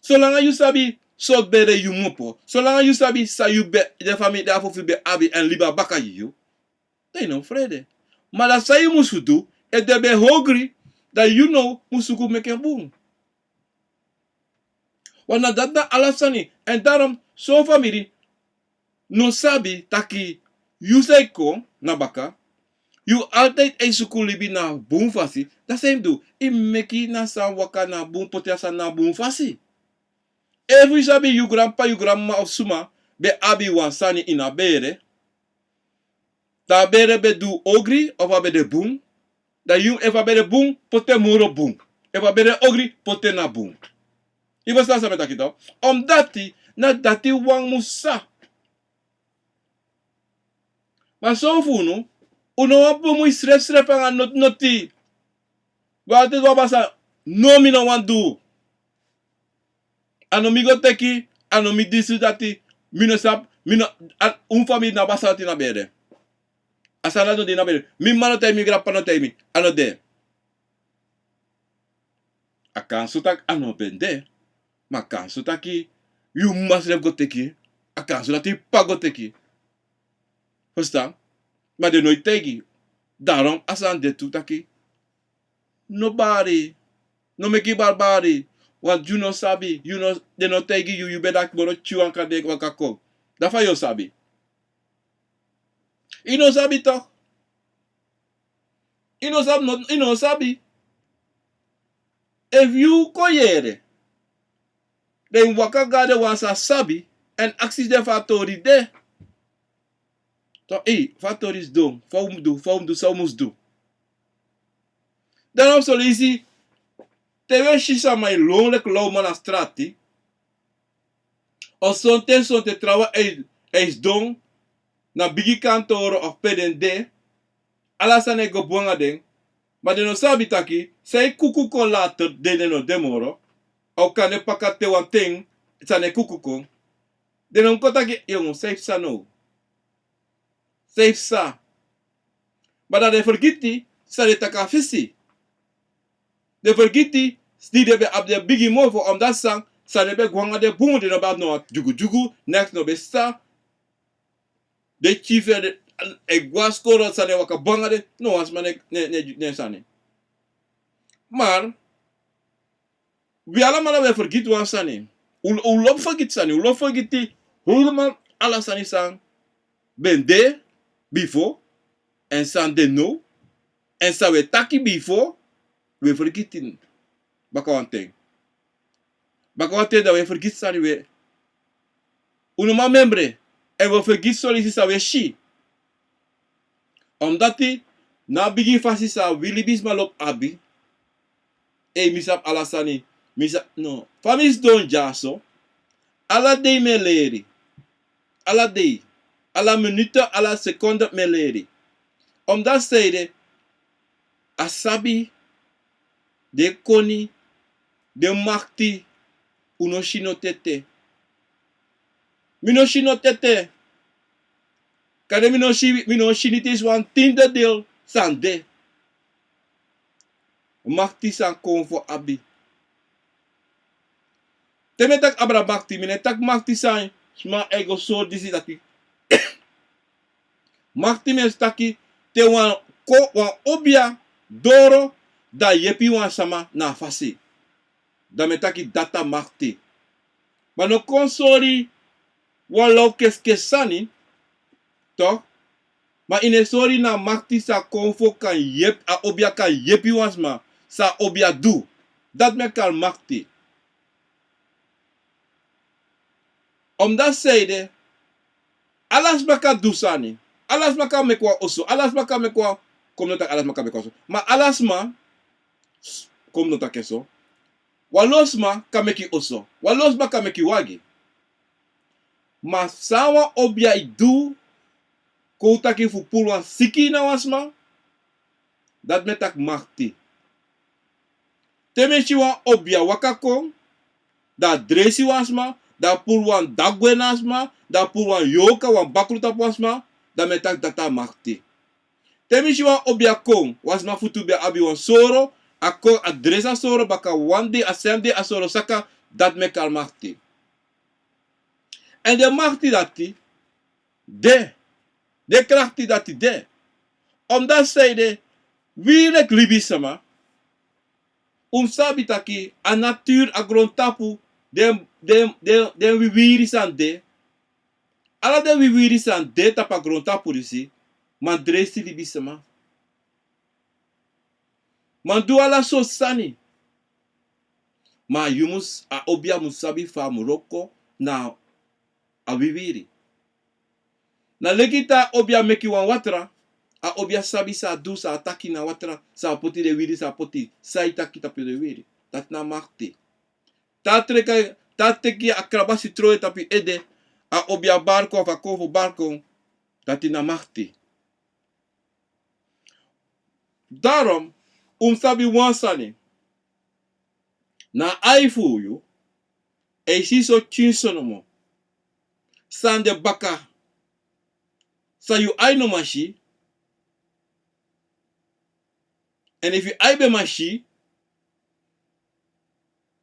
Solanga yu sabi sortu bere yu mu opo, solanga yu sabi san yu ben, den famiri, den afo fu yu ben abi èn libi a baka yu, dan yu no frede. Ma dan san yu musu du, efu den ben ogri, dan yu now musu suku meki en bun. Want na dati na ala sani. Èn daarom, son famiri no sabi taki yu san e kon na baka, yu altijd e suku libi na bun fasi, dan san yu mus du, yu meki na san waka na bun, poti a sani na bun fasi. Efu yu sabi yu granpapa, yu granmama of suma ben abi wan sani ini a bere, dan a bere ben du ogri of a ben de bun, dan yu, efu a ben de bun, poti en moro bun. Efu a ben de ogri, poti en na bun. Yu ferstan san mi e taki, toch? Omdati na dati wan musu sa. Ma son fu unu, un no wani bemui srefsrefi anga noti noti. Wan ten wan basa, no, mi no wani du. A no mi go teki, a no mi disi dati, mi no sabi, mi no, a, un famiri na basa dati na bere. A sani dati no de na bere. Mi mama no taigi mi, granpapa no taigi mi, a no de. A kan so taki a no ben de, ma a kan so taki yu mama srefi go teki, a kan so dati papa go teki. Ferstan? Ma den no e taigi. Daarom a sani de tu taki no bari. No meki baribari. Want yu no sabi, yu no, den no taigi yu, yu ben de moro pikin, wan kande waka kon. Dan fa yu o sabi? Yu no sabi toch. Yu no sabi, no, yu no sabi. Efu yu kon yere, dan yu waka go na den wan san sabi, èn aksi den fa a tori de. Toch, ei, fa a tori sidon, fa un mus du, fa un mus du, san un mus du. Dan na son leisi, te wi e si sama e lon leki lawman na strati, of sonten, sonten trawan e, e sidon na bigi kantoro of pe den de, ala sani e go bun anga den, ma den no sabi taki san e kuku kon later, den, den no de moro, of kande paka te wan ten san e kuku kon. Den no kon taki, yongu, san yu psa now? San yu psa? Ma dan den fergiti san den taki a fesi. Den fergiti di den ben abi den bigi mofo, omdat san, san den ben go nanga den bun, den no ben abi no wan dyugudyugu, neks no ben psa. Den kisi fu den e go na skoro, san den waka bun nanga den, no wan sma no e, no e, no e, no e sani. Maar wi alamala wi e fergiti wan sani. Un, un lobi fergiti sani, un lobi fergiti helemaal ala sani san ben de bifo, èn san de now, èn san wi e taki bifo, wi e fergiti baka wan ten. Baka wan ten dan wi e fergiti sani, wi e, un no man memre, èn wi e fergiti son leisi san wi e si. Omdati na a bigi fasi san wi libisma lobi abi. Ei, mi sabi ala sani. Mi sa, no. Fa mi sidon dyaso, ala dei mi e leri. Ala dei. Ala minutu, ala sekonde mi e leri. Omdati san ede, a sabi, den koni, den makti, un no si noti ete. Mi no si noti ete. Kande mi no si, mi no si niti esi wan tiende deel san de. Makti san konfo abi. Te mi e taki abra makti, mi no e taki makti san sma e go sori disi taki. Makti mi e taki te wan ko, wan obia doro, dan yepi wan sama na a fasi. Dan mi e taki dati a makti. Ma no kon sori wan law keskesi sani, toch? Ma yu no e sori na makti san konfo kan yepi, a obia kan yepi wan sma, san a obia du. Dati mi e kari makti. Omdati san ede, ala sma kan du sani. Ala sma kan meki wan oso. Ala sma kan meki wan, kon mi no taki ala sma kan meki wan oso. Ma ala sma, kon mi no taki en so. Wan lo sma kan meki oso. Wan lo sma kan meki wagi. Ma san wan obia e du, kon un taki fu puru wan siki na wan sma, dati mi e taki makti. Te mi si wan obia waka kon, dan a dresi wan sma, dan a puru wan dagwe na a sma, dan a puru wan yorka, wan bakru tapu wan sma, dan mi e taki dati a makti. Te mi si wan obia kon, wan sma futu ben abi wan soro, a kon a dresi a soro, baka wan dei, a sem dei a soro saka, dati mi e kari makti. Èn den makti dati de, den krakti dati de. Omdati san ede, wi leki libisma, un sabi taki a natuur, a grontapu, den, den, den, den wiwiri san de, ala den wiwiri san de tapu a grontapu disi, man dresi libisma. Man du ala sortu sani. Ma yu mus, a obia mus sabi fa a mus wroko na a wiwiri. Na leki te a obia meki wan watra, a obia sabi san a du, san a taki na watra, san a poti den wiri, san a poti, san a e taki tapu den wiri. Dati na makti. Te a treki, te a teki a krabasi tron en tapu yu ede, a obia bari kon, of a konfo bari kon, dati na makti. Daarom, un mus sabi wan sani. Na a ai fu yu e si so tyin so nomo. San de baka, san yu ai no man si. Èn efu yu ai ben man si,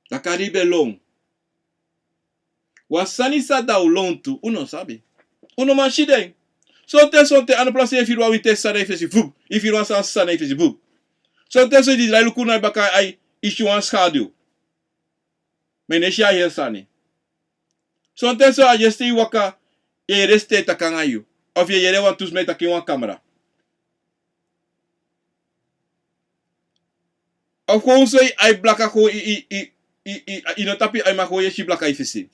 dan kari yu ben lon. Wan sani san dan un lon tu, un no sabi. Un no man si den. Sonten, sonten, a no plasi yu e firi wan witi sani na yu fesi, vup. Yu firi wan sani sani na yu fesi, vup. Sonten, sonten, yu drai luku na yu baka ai, yu si wan skadu. Ma yu no e si a heri sani. Sonten so a yesi te yu waka, yu e yere siten e taki nanga yu. Of yu e yere wantu sma e taki ini wan kamra. Of kon so yu ai blaka kon, yu, yu, yu no tapu yu ai, ma kon yu e si blaka yu fesi.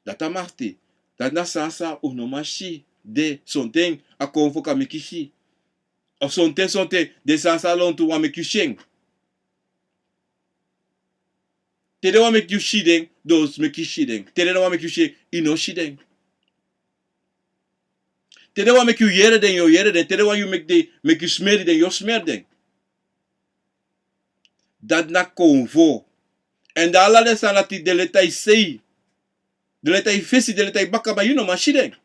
Dati a makti. Dati na sani san un no man si. De sonten a konfo kan meki yu si. Of sonten, sonten den sani san lontu wani meki yu si en. Te den wani meki yu si den, den o meki yu si den. Te den no wani meki yu si en, yu no si den. Te den wani meki yu yere den, yu o yere den. Te den wani yu meki den, meki yu smeri den, yu o smeri den. Dati na konfo. Èn dan ala den sani dati den leti a yu sei, den leti a yu fesi, den leti a yu baka, ma yu no man si den.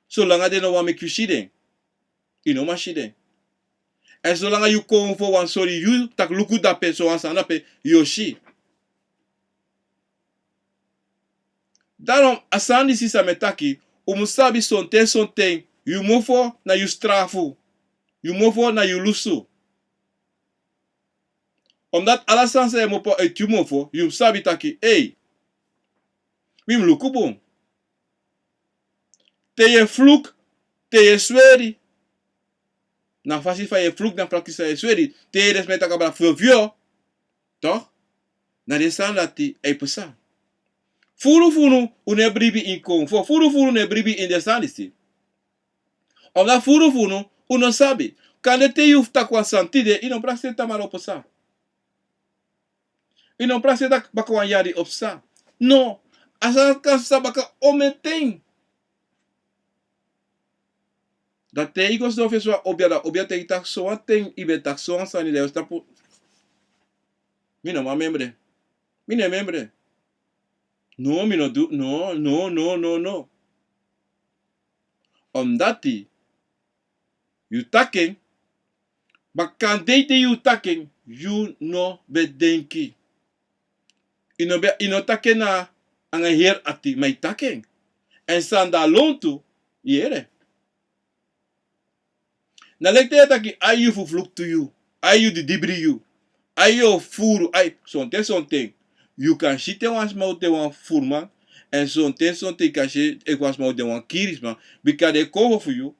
Solanga den no wani meki yu si den, yu no man si den. Èn solanga yu konfo wani sori yu taki luku dape, sowan sani dape, yu o si. Daarom a sani disi san mi e taki, un mu sabi sonten sonten yu mofo na yu strafu, yu mofo na yu lusu. Omdat ala sani san yu e mopo eti yu mofo, yu mu sabi taki, ei, wi mu luku bun. Te yu e fluku, te yu e sweri, na fasi fa yu e fluku, na fasi fa yu e sweri, te yu e respeki taki abra fofio, toch? Na den sani dati e pasa. Furu fu unu, un no e bribi ini konfo, furu fu unu no e bribi ini den sani disi. Omdat furu fu unu, un no sabi. Kande te yu taki wan sani tide, yu no prakseri tamara o pasa. Yu no prakseri taki baka wan yari o pasa. No, a sani kan pasa baka omen ten. Dan te yu go sidon fesi wan obia, dan obia taigi taki sowan ten yu ben taki sowan sani, dan yu o tapu. Mi no man memre. Mi no e memre. No, mi no du, no, no, no, no, no. Omdati yu taki en, ma kande te yu taki en, yu no ben denki. Yu no ben, yu no taki en na anga heri ati, ma yu taki en. Èn san na a lontu, yu yere. Na leki te yu e taki, ai yu fufluktu yu, ai yu didibri yu, ai yu o furu, ai, sonten sonten. Yu kan si te wan sma o de wan furuman, èn sonten sonten yu kan si te wan sma o de wan kirisma, bika den konfo fu yu,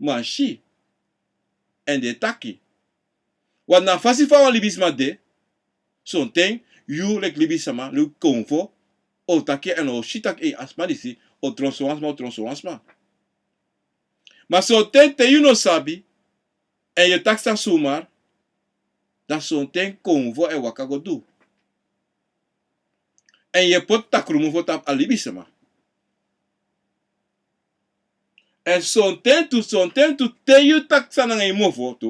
man si. Èn den taki. Want na a fasi fa wan libisma de, sonten yu leki libisma, leki konfo, o taki èn o si taki, ei, a sma disi o tron sowan sma, o tron sowan sma. Ma sonten te yu no sabi, èn yu e taki san sumar, dan sonten konfo e waka go du. Èn yu e poti takru mofo tapu a libisma. Èn sonten tu, sonten tu, te yu taki san nanga yu mofo tu,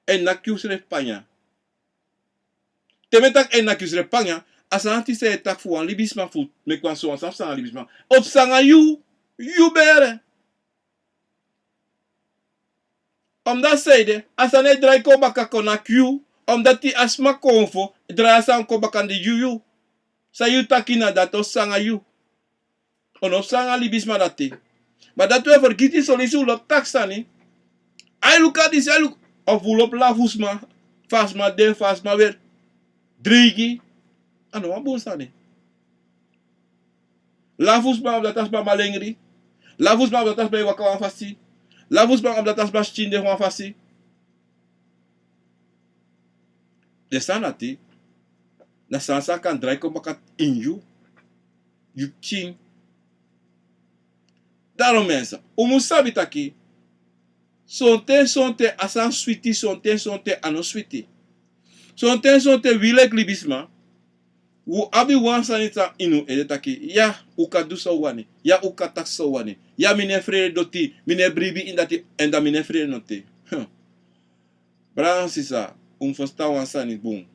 e naki yusrefi panya. Te mi e taki e naki yusrefi panya, a sani disi san yu e taki fu wan libisma fu meki wan sowan sani fu san a libisma o psa nanga yu, yu bere. Omdati saide, a sani e drai kon baka kon naki yu, omdati a sma konfo e drai a sani kon baka gi yu. San yu taki na dati o psa nanga yu. O no psa nanga a libisma dati. Ma dati un e fergiti, son leisi un lobi taki sani. Ai, luku a disi, ai, luku. Of un lobi lafu sma, fa a sma de, fa a sma weri. Dreigi. A no wan bun sani. Lafu sma omdati a sma malengri. Lafu sma omdati a sma e waka wan fasi. Lafu sma omdati a sma skin de wan fasi. Den sani dati, na sani san kan drai kon baka ini yu, yu pikin. Daarom mensen, un mu sabi taki, sonten sonten a sani switi, sonten sonten a no switi. Sonten sonten wi leki libisma, un abi wan sani san ini un ede taki, ya, un kan du san un wani, ya, un kan taki san un wani, ya, mi no e frede doti, mi no e bribi ini dati, èn dan mi no e frede noti. Huh. Brada nanga sisa, un mus ferstan wan sani bun.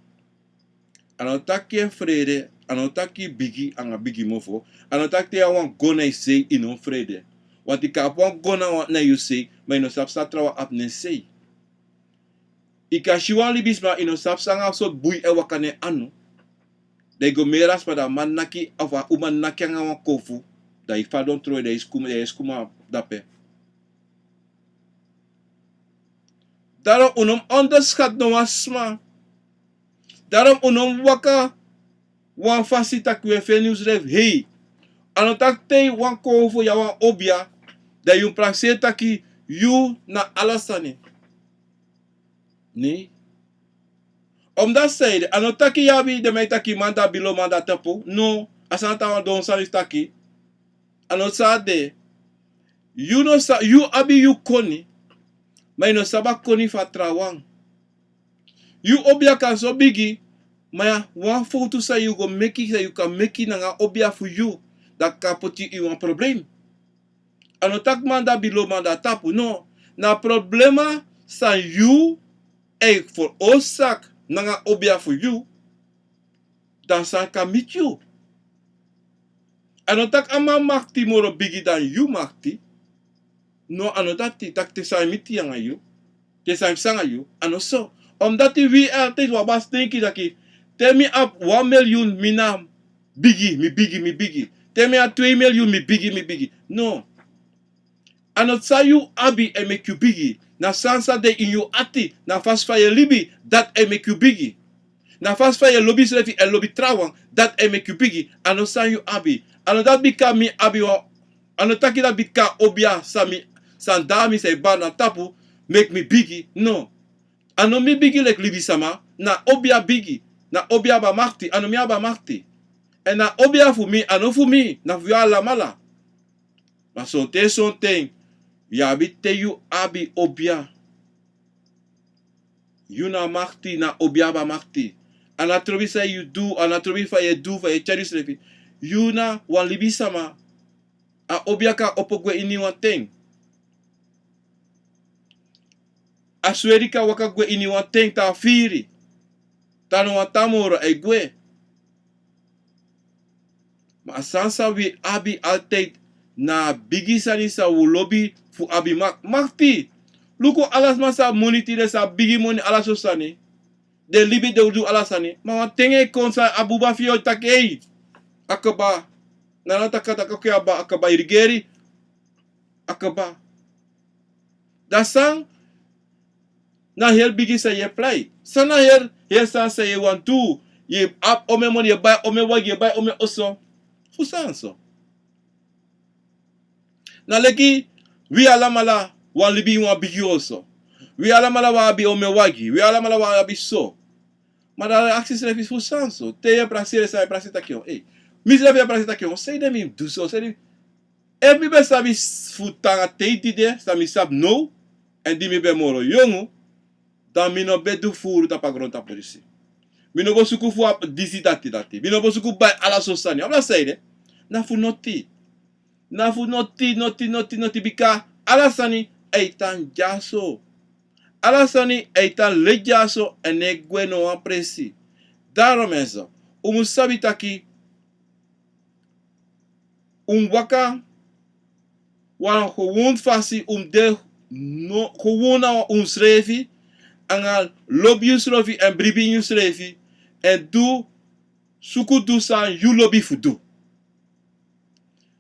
A no taki yu e frede, a no taki yu bigi anga bigi mofo, a no taki te yu abi wan go na yu sei yu no frede. Want yu kan abi wan go na wan, na yu sei, ma yu no sabi san trawan abi na en sei. Yu kan si wan libisma, yu no sabi san anga sortu bun e waka na en anu. Dan yu go meri a sma, dan a man naki, of a uma naki anga wan kofu, dan yu fadon trowe, dan yu skuma, dan yu skuma dape. Daarom un no mus onderschat no wan sma. Daarom un no mus waka wan fasi taki un e feni unsrefi hei. A no taki te wan konfo ya, wan obia, dan yu mus prakseri taki yu na ala sani. Nee. Omdati saide, a no taki yu abi, den man e taki man de na bilo, man de na tapu. No, a sani na wan don sani fu taki. A no so a de. Yu no sa, yu abi yu koni, ma yu no sabi a koni fu a trawan. Yu obia kan so bigi, ma ya, wan fowtu san yu go meki, san yu kan meki nanga a obia fu yu, dati kan poti yu ini wan problem. A no taki man de na bilo, man de na tapu, no. Na problema san yu e veroorzaak nanga a obia fu yu. dan san kan miti yu. A no taki a man makti moro bigi dan yu makti. No, a no dati, taki te san e miti yu anga yu, te san e psa anga yu, a no so. Omdati wi altijd wan basi denki taki, te mi abi wan miliyun mi na bigi, mi bigi, mi bigi. Te mi abi twee miliyun mi bigi, mi bigi. No. A no san yu abi e meki yu bigi. Na san san de ini yu ati, na fasi fa yu e libi, dati e meki yu bigi. Na fasi fa yu e lobi yusrefi èn lobi trawan, dati e meki yu bigi. A no san yu abi. A no dati bika mi abi wan, a no taki dati bika obia san mi, san dati mi sa e bari na tapu, meki mi bigi. No. A no mi bigi leki libisama, na obia bigi, na obia abi a makti, a no mi abi a makti. Èn na obia fu mi, a no fu mi, na fu yu alamala. Ma sonten sonten, yu abi te yu abi obia. Yu na makti, na obia abi a makti. A no trobi san yu du, a no trobi fa yu e du, fa yu e tyari yusrefi. Yu na wan libisama. A obia kan opo gwe ini wan ten. A sweri kan waka gwe ini wan ten, te a firi. Te a no wani tan moro, a e gwe. Ma a sani san wi abi altijd na a bigi sani san wi lobi fu abi mak-, makti. Luku ala sma san abi moni tide, san abi bigi moni, ala so sani. Den libi, den o du ala sani. Ma wan ten e kon san a buba fu yu o taki ei. A kaba. Na no taki a taki oke a kaba, a kaba, irigeri. A kaba. Dan san na heri bigi san yu e prei? San na heri, heri sani san yu e wani du? Yu abi omeni moni, yu e bai omeni wagi, yu e bai omeni oso. Fu san so? Na leki wi alamala wani libi ini wan bigi oso. Wi alamala wani abi omeni wagi. Wi alamala wani abi so. Ma dan a e aksi yusrefi fu san so? Te yu e prakseri, san yu e prakseri taki, o, ei. Mi yusrefi e prakseri taki, o, sanede mi du so, sanede mi Efu mi ben sabi s-, fu tan nanga te dide, san mi sabi now, èn di mi ben moro yongu, dan mi no ben du furu tapu a grontapu disi. Mi no bo suku fu abi disi, dati, dati. Mi no bo suku bai ala so sani. Omdati sanede? Na fu noti. Na fu noti, noti, noti, noti, bika ala sani e tan dyaso. Ala sani e tan leti dyaso èn no e gwe no wan presi. Daarom mensen, un mus sabi taki un waka wan gewoon fasi, un de no, gewoon na unsrefi, anga lobi yusrefi èn bribi ini yusrefi, èn du, suku du san yu lobi fu du.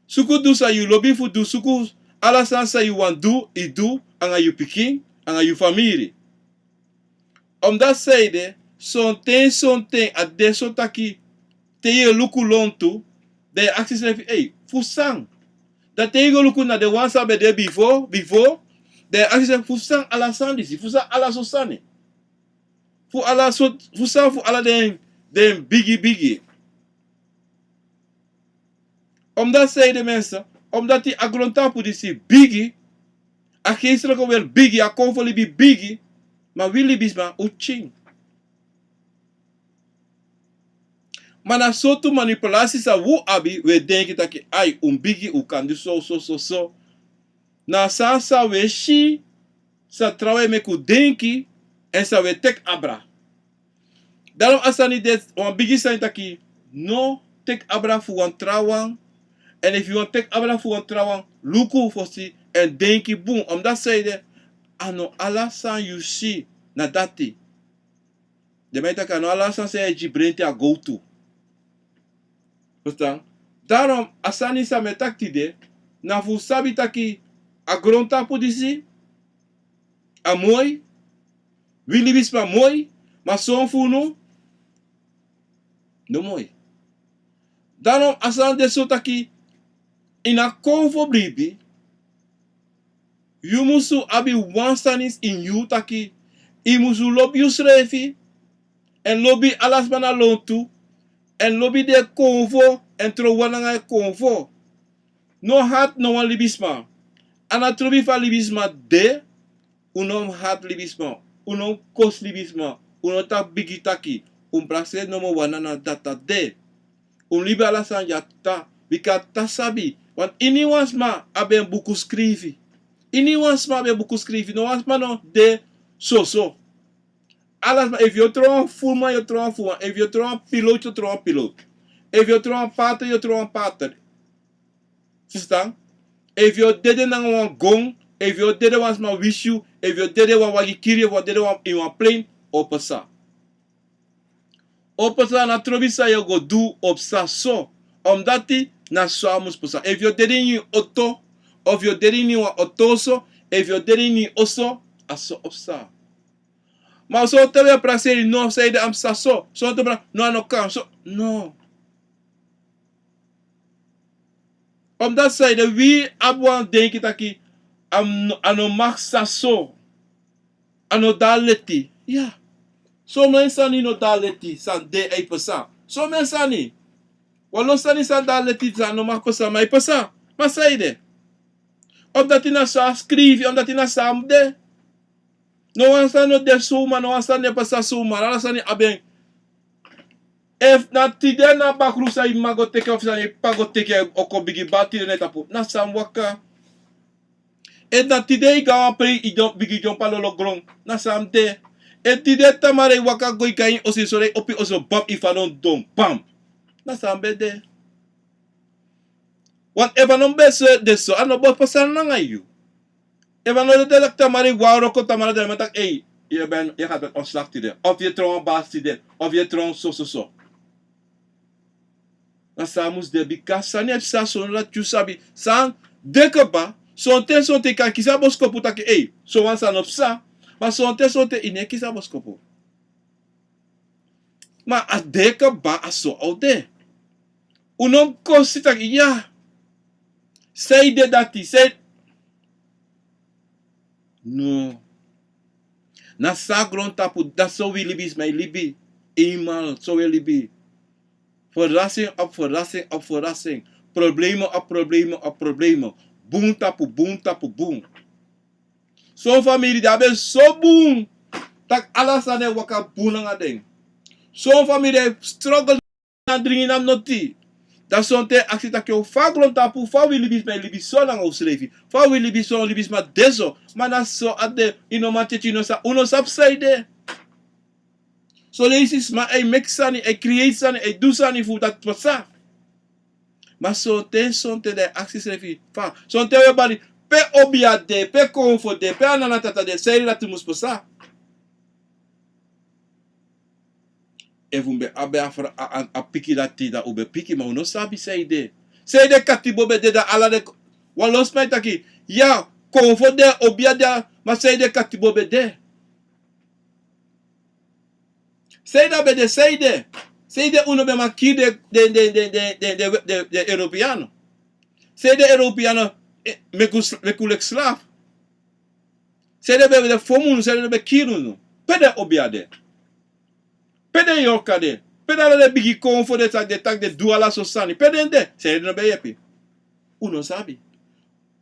Suku du san yu lobi fu du, suku ala sani san yu wani du, yu du, anga yu pikin, anga yu famiri. Omdati sanede, sonten, sonten a de so taki, te yu e luku lontu, dan yu e aksi yusrefi, ei, fu san? Dan te yu go luku na den wan san ben de bifo, bifo, dan yu e aksi yusrefi, fu san ala sani disi, fu san ala so sani? Fu ala so, fu san fu ala den, den bigi, bigi? Omdati sanede mensen, omdati a grontapu disi bigi, a geestelijke wereld bigi, a konfo libi bigi, ma wi libisma un pikin. Ma na sortu manipulasi san un abi, un e denki taki, ai, un bigi, un kan du so, so, so, so. Na a sani san un e si, san trawan e meki un denki, èn san un e teki abra. Daarom a sani de wan bigi sani taki, no teki abra fu wan trawan. Èn efu yu wani teki abra fu wan trawan, luku fosi èn denki bun. Omdati sanede, a no ala san yu si na dati. Den man e taki a no ala sani san yu e gi brenti a gowtu. Verstaan? Daarom a sani san mi e taki tide, na fu sabi taki a grontapu disi a moi, wi libisma moi, ma son fu unu no moi. Daarom a sani de so taki, ini a konfo bribi, yu musu abi wan sani ini yu taki, yu musu lobi yusrefi, èn lobi ala sma na lontu, èn lobi den konfo, èn tron wan nanga den konfo. No hati no wan libisma. A no trobi fa libisma de, un no hati libisma, un no kosi libisma, un no taki bigi taki, un prakseri nomo wan nanga dati a de. Un libi ala sani dya ta, bika ta sabi, want iniwan sma abi en buku skrifi. Iniwan sma abi en buku skrifi, no wan sma no de soso. Ala sma, efu yu o tron wan furman, yu o tron wan furman. Efu yu o tron wan pilot, yu o tron wan pilot. Efu yu o tron wan pater, yu o tron wan pater. Fustan? Efu yu o dede nanga wan gon, efu yu o dede wan sma wisi yu, efu yu o dede wan wagi kiri, efu yu o dede wan, ini wan plane, o pasa. O pasa, na trobi san yu o go du, o pasa so. Omdati na so a mus pasa. Efu yu o dede ini yu oto, of yu o dede ini wan oto so, efu yu o dede ini yu oso, a so o pasa. Ma so te wi e prakseri, no, saide a mus pasa so. So te bra, no, a no kan so. No. Omdati saide wi abi wan denki taki a no, a no mag pasa so. A no de na leti. Ya. Somen sani no de na leti, san de e pasa. Somen sani. Wan lo sani san de na leti, san no mag pasa, ma e pasa. Ma saide? Omdati na so a skrifi, omdati na so a mus de. No wan sani no de suma, no wan sani no e pasa suma, ala sani abi en. Efu na tide na bakru san yu m'ma go teki, of san yu p'pa go teki, o kon bigin bari tide na yu tapu, na so a mus waka. Efu na tide yu go na wan prei, yu dyom-, bigin dyompo na lolo gron, na so a mus de. Efu tide tamara yu waka go, yu kon ini oso, yu sori yu opo yu oso, bam, yu fadon don, bam. Na so a mus ben de. Want efu a no ben so de so, a no bo pasa nanga yu. Efu a no de taki tamara yu wani wroko, tamara den man taki, ei, yu ben, yu e go abi ontslag tide. Of yu e tron wan basi tide. Of yu e tron so, so, so. Na so a mus de, bika sani e pasa sondro dati yu sabi. San de kaba, sonten, sonten yu kan kisi a boskopu taki, ei, so wan sani o pasa. Ma sonten, sonten yu no e kisi a boskopu. Ma a de kaba, a so a o de. Un no mus kon si taki, ya. Saide dati, sai-, no. Na so a grontapu, dati so wi libisma e libi. Eenmaal, so wi e libi. Verrassing op verrassing op verrassing. Problema op problema op problema. Bun tapu bun tapu bun. Son famiri di abi en so bun, taki ala sani e waka bun nanga den. Son famiri e struggle, nyan dringi na noti. Dan sonten e aksi taki, o, fa grontapu, fa wi libisma e libi so nanga unsrefi? Fa wi libi so, libisma de so? Ma na so a de, yu no man tyeki, yu no sa-, un no sabi san e de. Son leisi sma e meki sani, e create sani, e du sani fu dati pasa. Ma sonten, sonten den e aksi srefi fa. Sonten wi e bari, pe obia de, pe konfo de, pe anana tata de, saide dati mus pasa. Efu un ben abi a fra-, a, a, a piki dati, dan un ben piki, ma un no sabi saide. Saide katibo ben de, dan ala den, wan lo sma e taki, ya, konfo de, obia de, ma saide katibo ben de? Saide a ben de, saide? Saide un no ben man kiri den, den, den Europeano? Saide Europeano, eh, meki un s-, meki un leki slaaf? Saide den ben de fomunu, saide den ben kiri unu? Pe den obia de? Pe den yorka de? Pe den ala den bigi konfo de, taki den, taki den du ala so sani? Pe den de? Saide den no ben yepi? Un no sabi.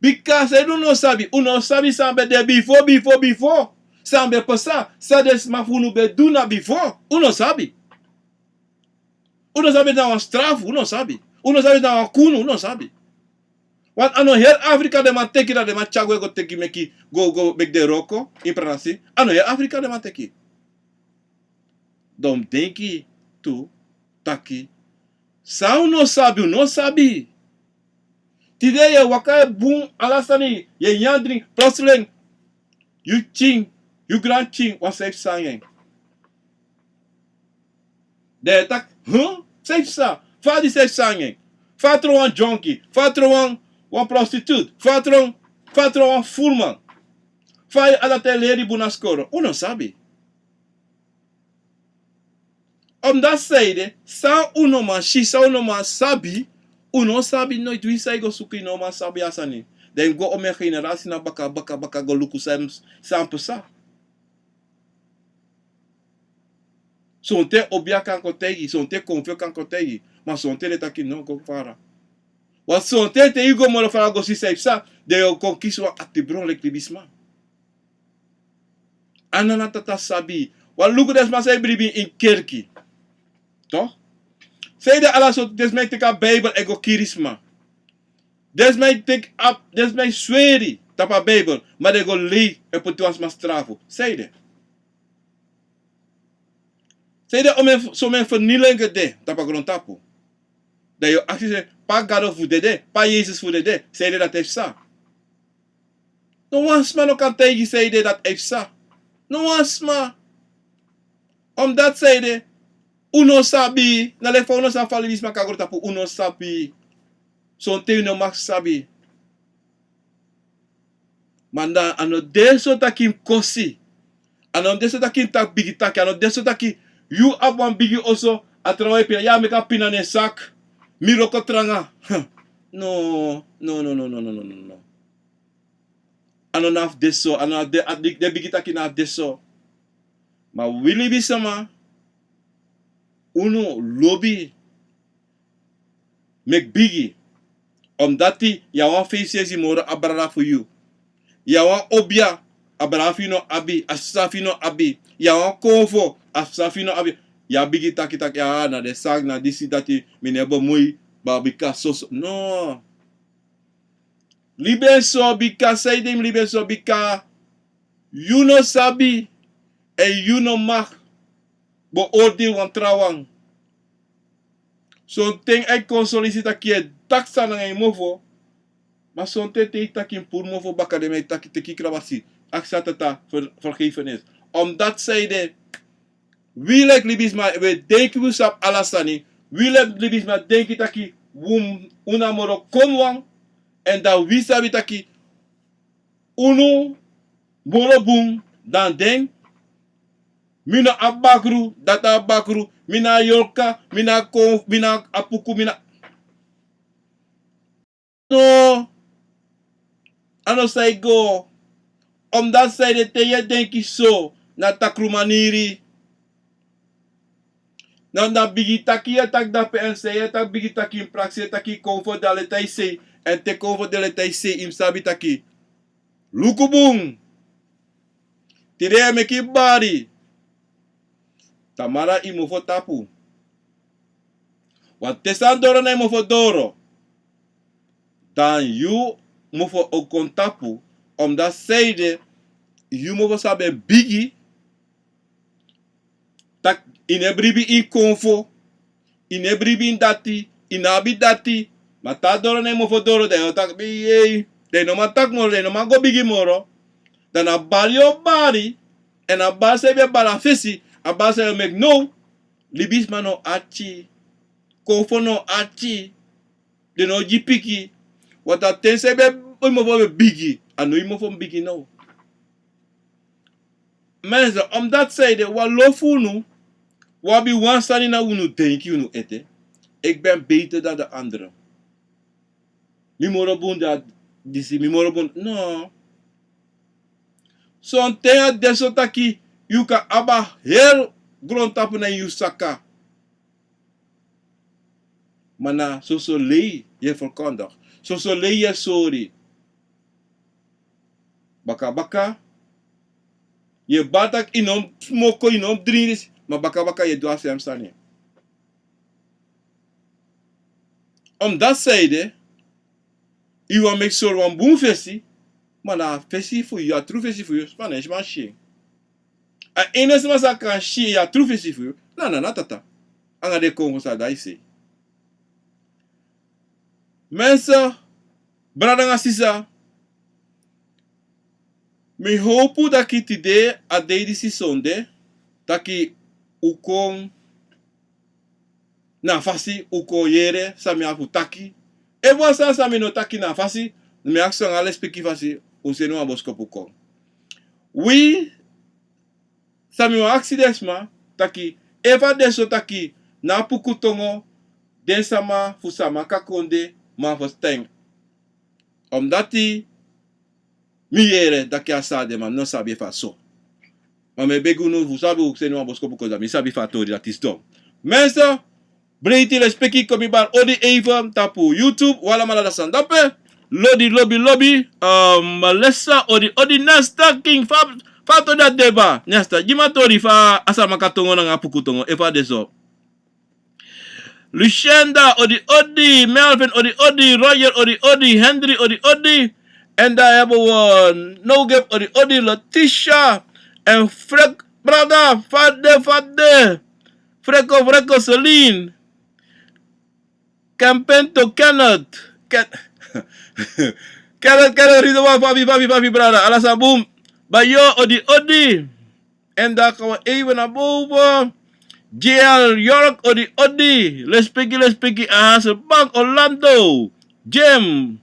Bika saide un no sabi? Un no sabi san ben de bifo, bifo, bifo. San ben pasa, san den sma fu unu ben du na bifo. Un no sabi. Un no sabi na wan strafu, un no sabi. Un no sabi na wan kunu, un no sabi. Want a no heri Afrika den man teki, dan den man tyari gwe go teki meki, go, go meki den wroko ini pranasi. A no heri Afrika den man teki. Dan un mus denki tu taki, san un no sabi, un no sabi. Tide yu e waka e bun, ala sani, yu e nyan dringi, plotseling yu pikin, yu granpikin, wan sani pasa nanga en. Dan yu e taki, huh? San pasa? Fa disi sani pasa nanga en? Fa a tron wan dyonki? Fa a tron wan, wan prostitute? Fa a tron, fa a tron wan furman? Fa yu ala ten leri bun na skoro? Un no sabi. Omdati saide, san un no man si, san un no man sabi, un no sabi noiti. Winsi san yu go suku, yu no man sabi a sani. Dan yu go omeni generasi na baka, baka, baka go luku san, san pasa. Sonten obia kan kon taigi, sonten konfo kan kon taigi, ma sonten den taki no go fara. Want sonten te yu go moro fara go si san pasa, dan yu o kon kisi wan atibron leki libisma. Anana tata sabi. Wan luku den sma san e bribi ini kerki. Toch? Saide ala sortu, den sma e teki a Bijbel e go kiri sma. Den sma e teki a, den sma e sweri tapu a Bijbel, ma den go lei e poti wan sma strafu. Saide? Te den omen, somen fernilingi de tapu a grontapu. Dan yu o aksi se, pe a Gado fu dede, pe a Yesus fu dede, sanede dati e psa. No wan sma no kan taigi sanede dati e psa. No wan sma. Omdat sanede, un no sabi, na leki fa un no sabi fa libisma kon na grontapu, un no sabi. Sonten yu no mag sabi. Ma na a no de so taki mi kosi. A no de so taki mi taki bigi taki. A no de so taki yu abi wan bigi oso, a trawan e pina, yu e meki a pina na en sak. Mi wroko tranga. No, no, no. A no na fu de so, a no na fu de, a di-, den bigi taki na fu de so. Ma wi libisma, unu lobi meki bigi. Omdati yu abi wan feifi sensi moro a brada fu yu. Yu abi wan obia, a brada fu yu no abi, a sisa fu yu no abi. Yu abi wan konfo, a sisa fu yu no abi. Yu abi bigi taki taki, a, na den sani, na disi dati, mi no e bemui, ma bika soso. No. Libi en so bika, sanede mi libi en so bika, yu no sabi, èn yu no mag beoordeel wan trawan. Sonten a e kon solisi taki yu e taki san nanga yu mofo, ma sonten te yu taki mi puru mofo baka, dan mi e taki teki krabasi, aksi a Tata ver-, vergiffenis. Omdati sanede, wi leki libisma, wi e denki wi sabi ala sani. Wi leki libisma denki taki wi, unu na moro konwan, èn dan wi sabi taki unu moro bun dan den. Mi no abi bakru, dati abi bakru, mi na yorka, mi na kon, mi na apuku, mi na. No, a no san e go. Omdati sanede te yu e denki so, na takru maniri. Na, na bigi taki yu e taki dape, èn san yu e taki bigi taki, yu prakseri taki konfo de a leti a sei, èn te konfo de a leti a sei, yu mus sabi taki. Luku bun. Tide yu e meki bari. Tamara yu mofo tapu. Want te san doro na yu mofo doro, dan yu mofo o kon tapu, omdati sanede yu mofo sabi en bigi, taki yu no e bribi ini konfo, yu no e bribi ini dati, yu no abi dati, ma te a doro na yu mofo doro, dan yu o taki, yei, dan yu no man taki moro, dan yu no man go bigi moro. Dan na bari yu o bari, èn a bari san yu ben bari a fesi, a bari san yu o meki now, libisma no ati, konfo no ati, den no gi piki, want a ten san yu ben, yu mofo ben bigi, a no yu mofo mus bigi now. Mensen, omdati sanede wan lo fu unu, wi abi wan sani na unu denki unu ete, ik ben beter dan de andere. Mi moro bun dan disi, mi moro bun. No. Sonten a de so taki yu kan abi a heri grontapu na yu saka. Ma na soso lei yu e ferkondigi. Soso lei yu e sori. Baka baka, yu e bari taki yu no mus smoko, yu no mus dringi disi, ma baka baka yu e du a sem sani. Omdati sanede, yu wani meki sori wan bun fesi, ma na a fesi fu yu, a tru fesi fu yu, sma no e si, man si en. A ini sma sa kan si yu a tru fesi fu yu, na, na, na Tata. Anga den konfo san de a sei. Mensen, brada nanga sisa, mi howpu taki tide a dei disi sonde, taki un kon na fasi, un kon yere san mi abi fu taki. Efu wan sani san mi no taki na fasi, mi aksi anga lespeki fasi, un seni wan boskopu kon. Wi, san mi wani aksi den sma, taki, efu a de so taki na Apuku tongo den sama fu Saamaka kondre man ferstan. Omdati mi yere taki a sa de, ma mi no sabi efu a so. Ma mi e begi unu fu sabi, un seni wan boskopu kon, dan mi sabi fa a tori dati sidon. Mensen, breiti lespeki, kon mi bari odi even tapu YouTube, un alamala dati san de dape. Lodi, lobi, lobi, eh, Melissa, odi, odi, Nesta, King, fa, fa a tori dati de, baa? Nesta, gi mi a tori fa a Saamaka tongo nanga Apuku tongo, efu a de so. Lucinda, odi, odi, Melvin, odi, odi, Roger, odi, odi, Henry, odi, odi. En dan hebben we Nogeb, odi, odi, Letitia. En Frank, brada, fa a de, fa a de. Freko, Freko, Celine. Kempento, Kenneth. Ken-, Kenneth, Kenneth, Ridwan, Fabi, Fabi, Fabi, brada. Ala san bun. Bayo, odi, odi. En dan gaan we even naar boven. J L York, odi, odi. Lespeki, lespeki, Ahase Bank, Orlando. Jim.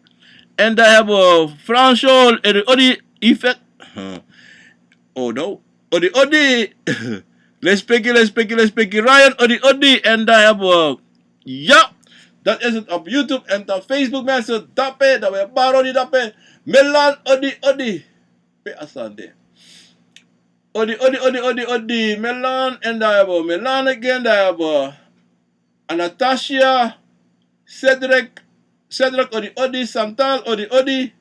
En dan hebben we Fransol, odi, odi, Effect. Oh no. Odi, odi. Lespeki, lespeki, lespeki. Ryan, odi, odi. En dan hebben we, ja, dat is het op YouTube en dan Facebook, mensen. Dape, dan we baro di dape. Milan, odi, odi. Pe a sani de. Odi, odi, odi, odi, odi. Milan, en dan hebben we Milan again. Dan hebben we Anastasia, Cedric, Cedric, odi, odi, Santal, odi, odi.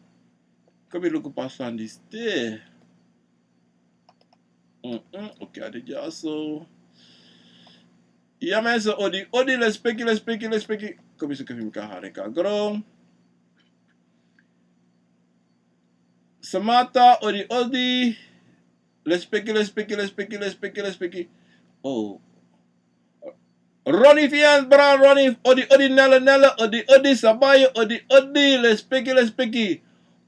Kon mi luku pe a sani disi de. Mm, mm, oké, a de dyaso. Ya, mensen, odi, odi, lespeki, lespeki, lespeki. Kon mi si efu mi kan hari en kon na gron. Samata, odi, odi. Lespeki, lespeki, lespeki, lespeki, lespeki. Oh. Ronnie Fian, bra Ronnie, odi, odi, Nelle, Nelle, odi, odi, Sabayo, odi, odi, lespeki, lespeki.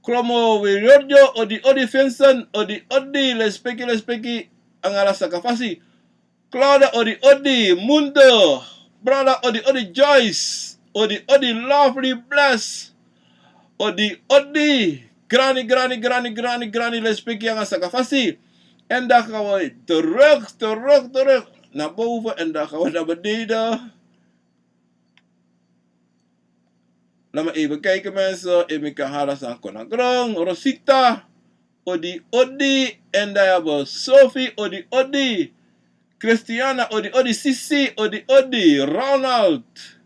Kromo Wilordio, odi, odi, Vincent, odi, odi, lespeki, lespeki. Nanga ala sakafasi. Claudia, odi, odi, Mundo. Brada, odi, odi, Joyce. Odi, odi, Lovely, Bless. Odi, odi, Granny, Granny, Granny, Granny, Granny, lespeki nanga sakafasi. En dan gaan we terug, terug, terug naar boven. En dan gaan we naar beneden. Laat me even kijken, mensen. Efu mi kan hari san kon na gron. Rosita, odi, odi. En dan hebben we Sophie, odi, odi. Christiana, odi, odi. Sisi, odi, odi. Ronald,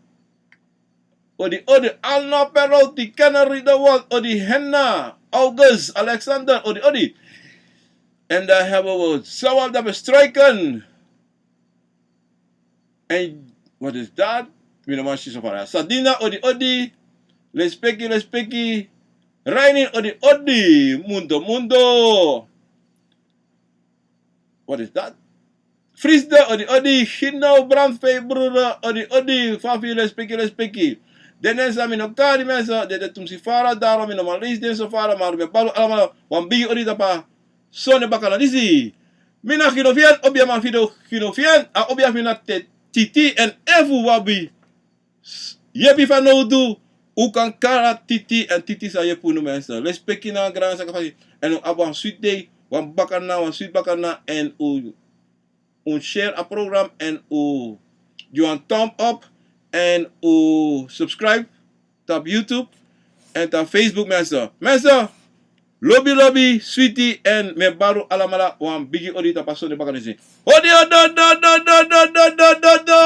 odi, odi. Alna, Peroti, Kennedy, de Walt, odi. Henna, August, Alexander, odi, odi. En dan hebben we Zawal, dat bestruiken. En wat is dat? Mi no man si so fara. Sadina, odi, odi. Lespeki, lespeki. Rainin, odi, odi. Mundo, Mundo. Wat is dat? Frisde, odi, odi. Gino, Brand, Vijf Broeder, odi, odi. Fafi, lespeki, lespeki. Den san mi no kari, mensen, den de tumsi fara, daarom mi no man leisi den so fara, maar mi e bari un alamala wan bigi odi tapu sonde bakana disi. Mi na Gino Fian, obiaman fu den Gino Fian, a obia fu mi na Te-, Titi, en efu un abi s-, yepi fanowdu, un kan kari Titi, en Titi sa yepi unu, mensen. Lespeki nanga gransa, sakafasi, en un abi wan switi dei, wan bakana, wan switi bakana, en un, un share a program, en un gi wan thumb up, en un subscribe tapu YouTube en tapu Facebook, mensen. Mensen, lobi, lobi, switi, en mi e bari un alamala wan bigi odi tapu a sonde bakana disi. Odi, odi, odi.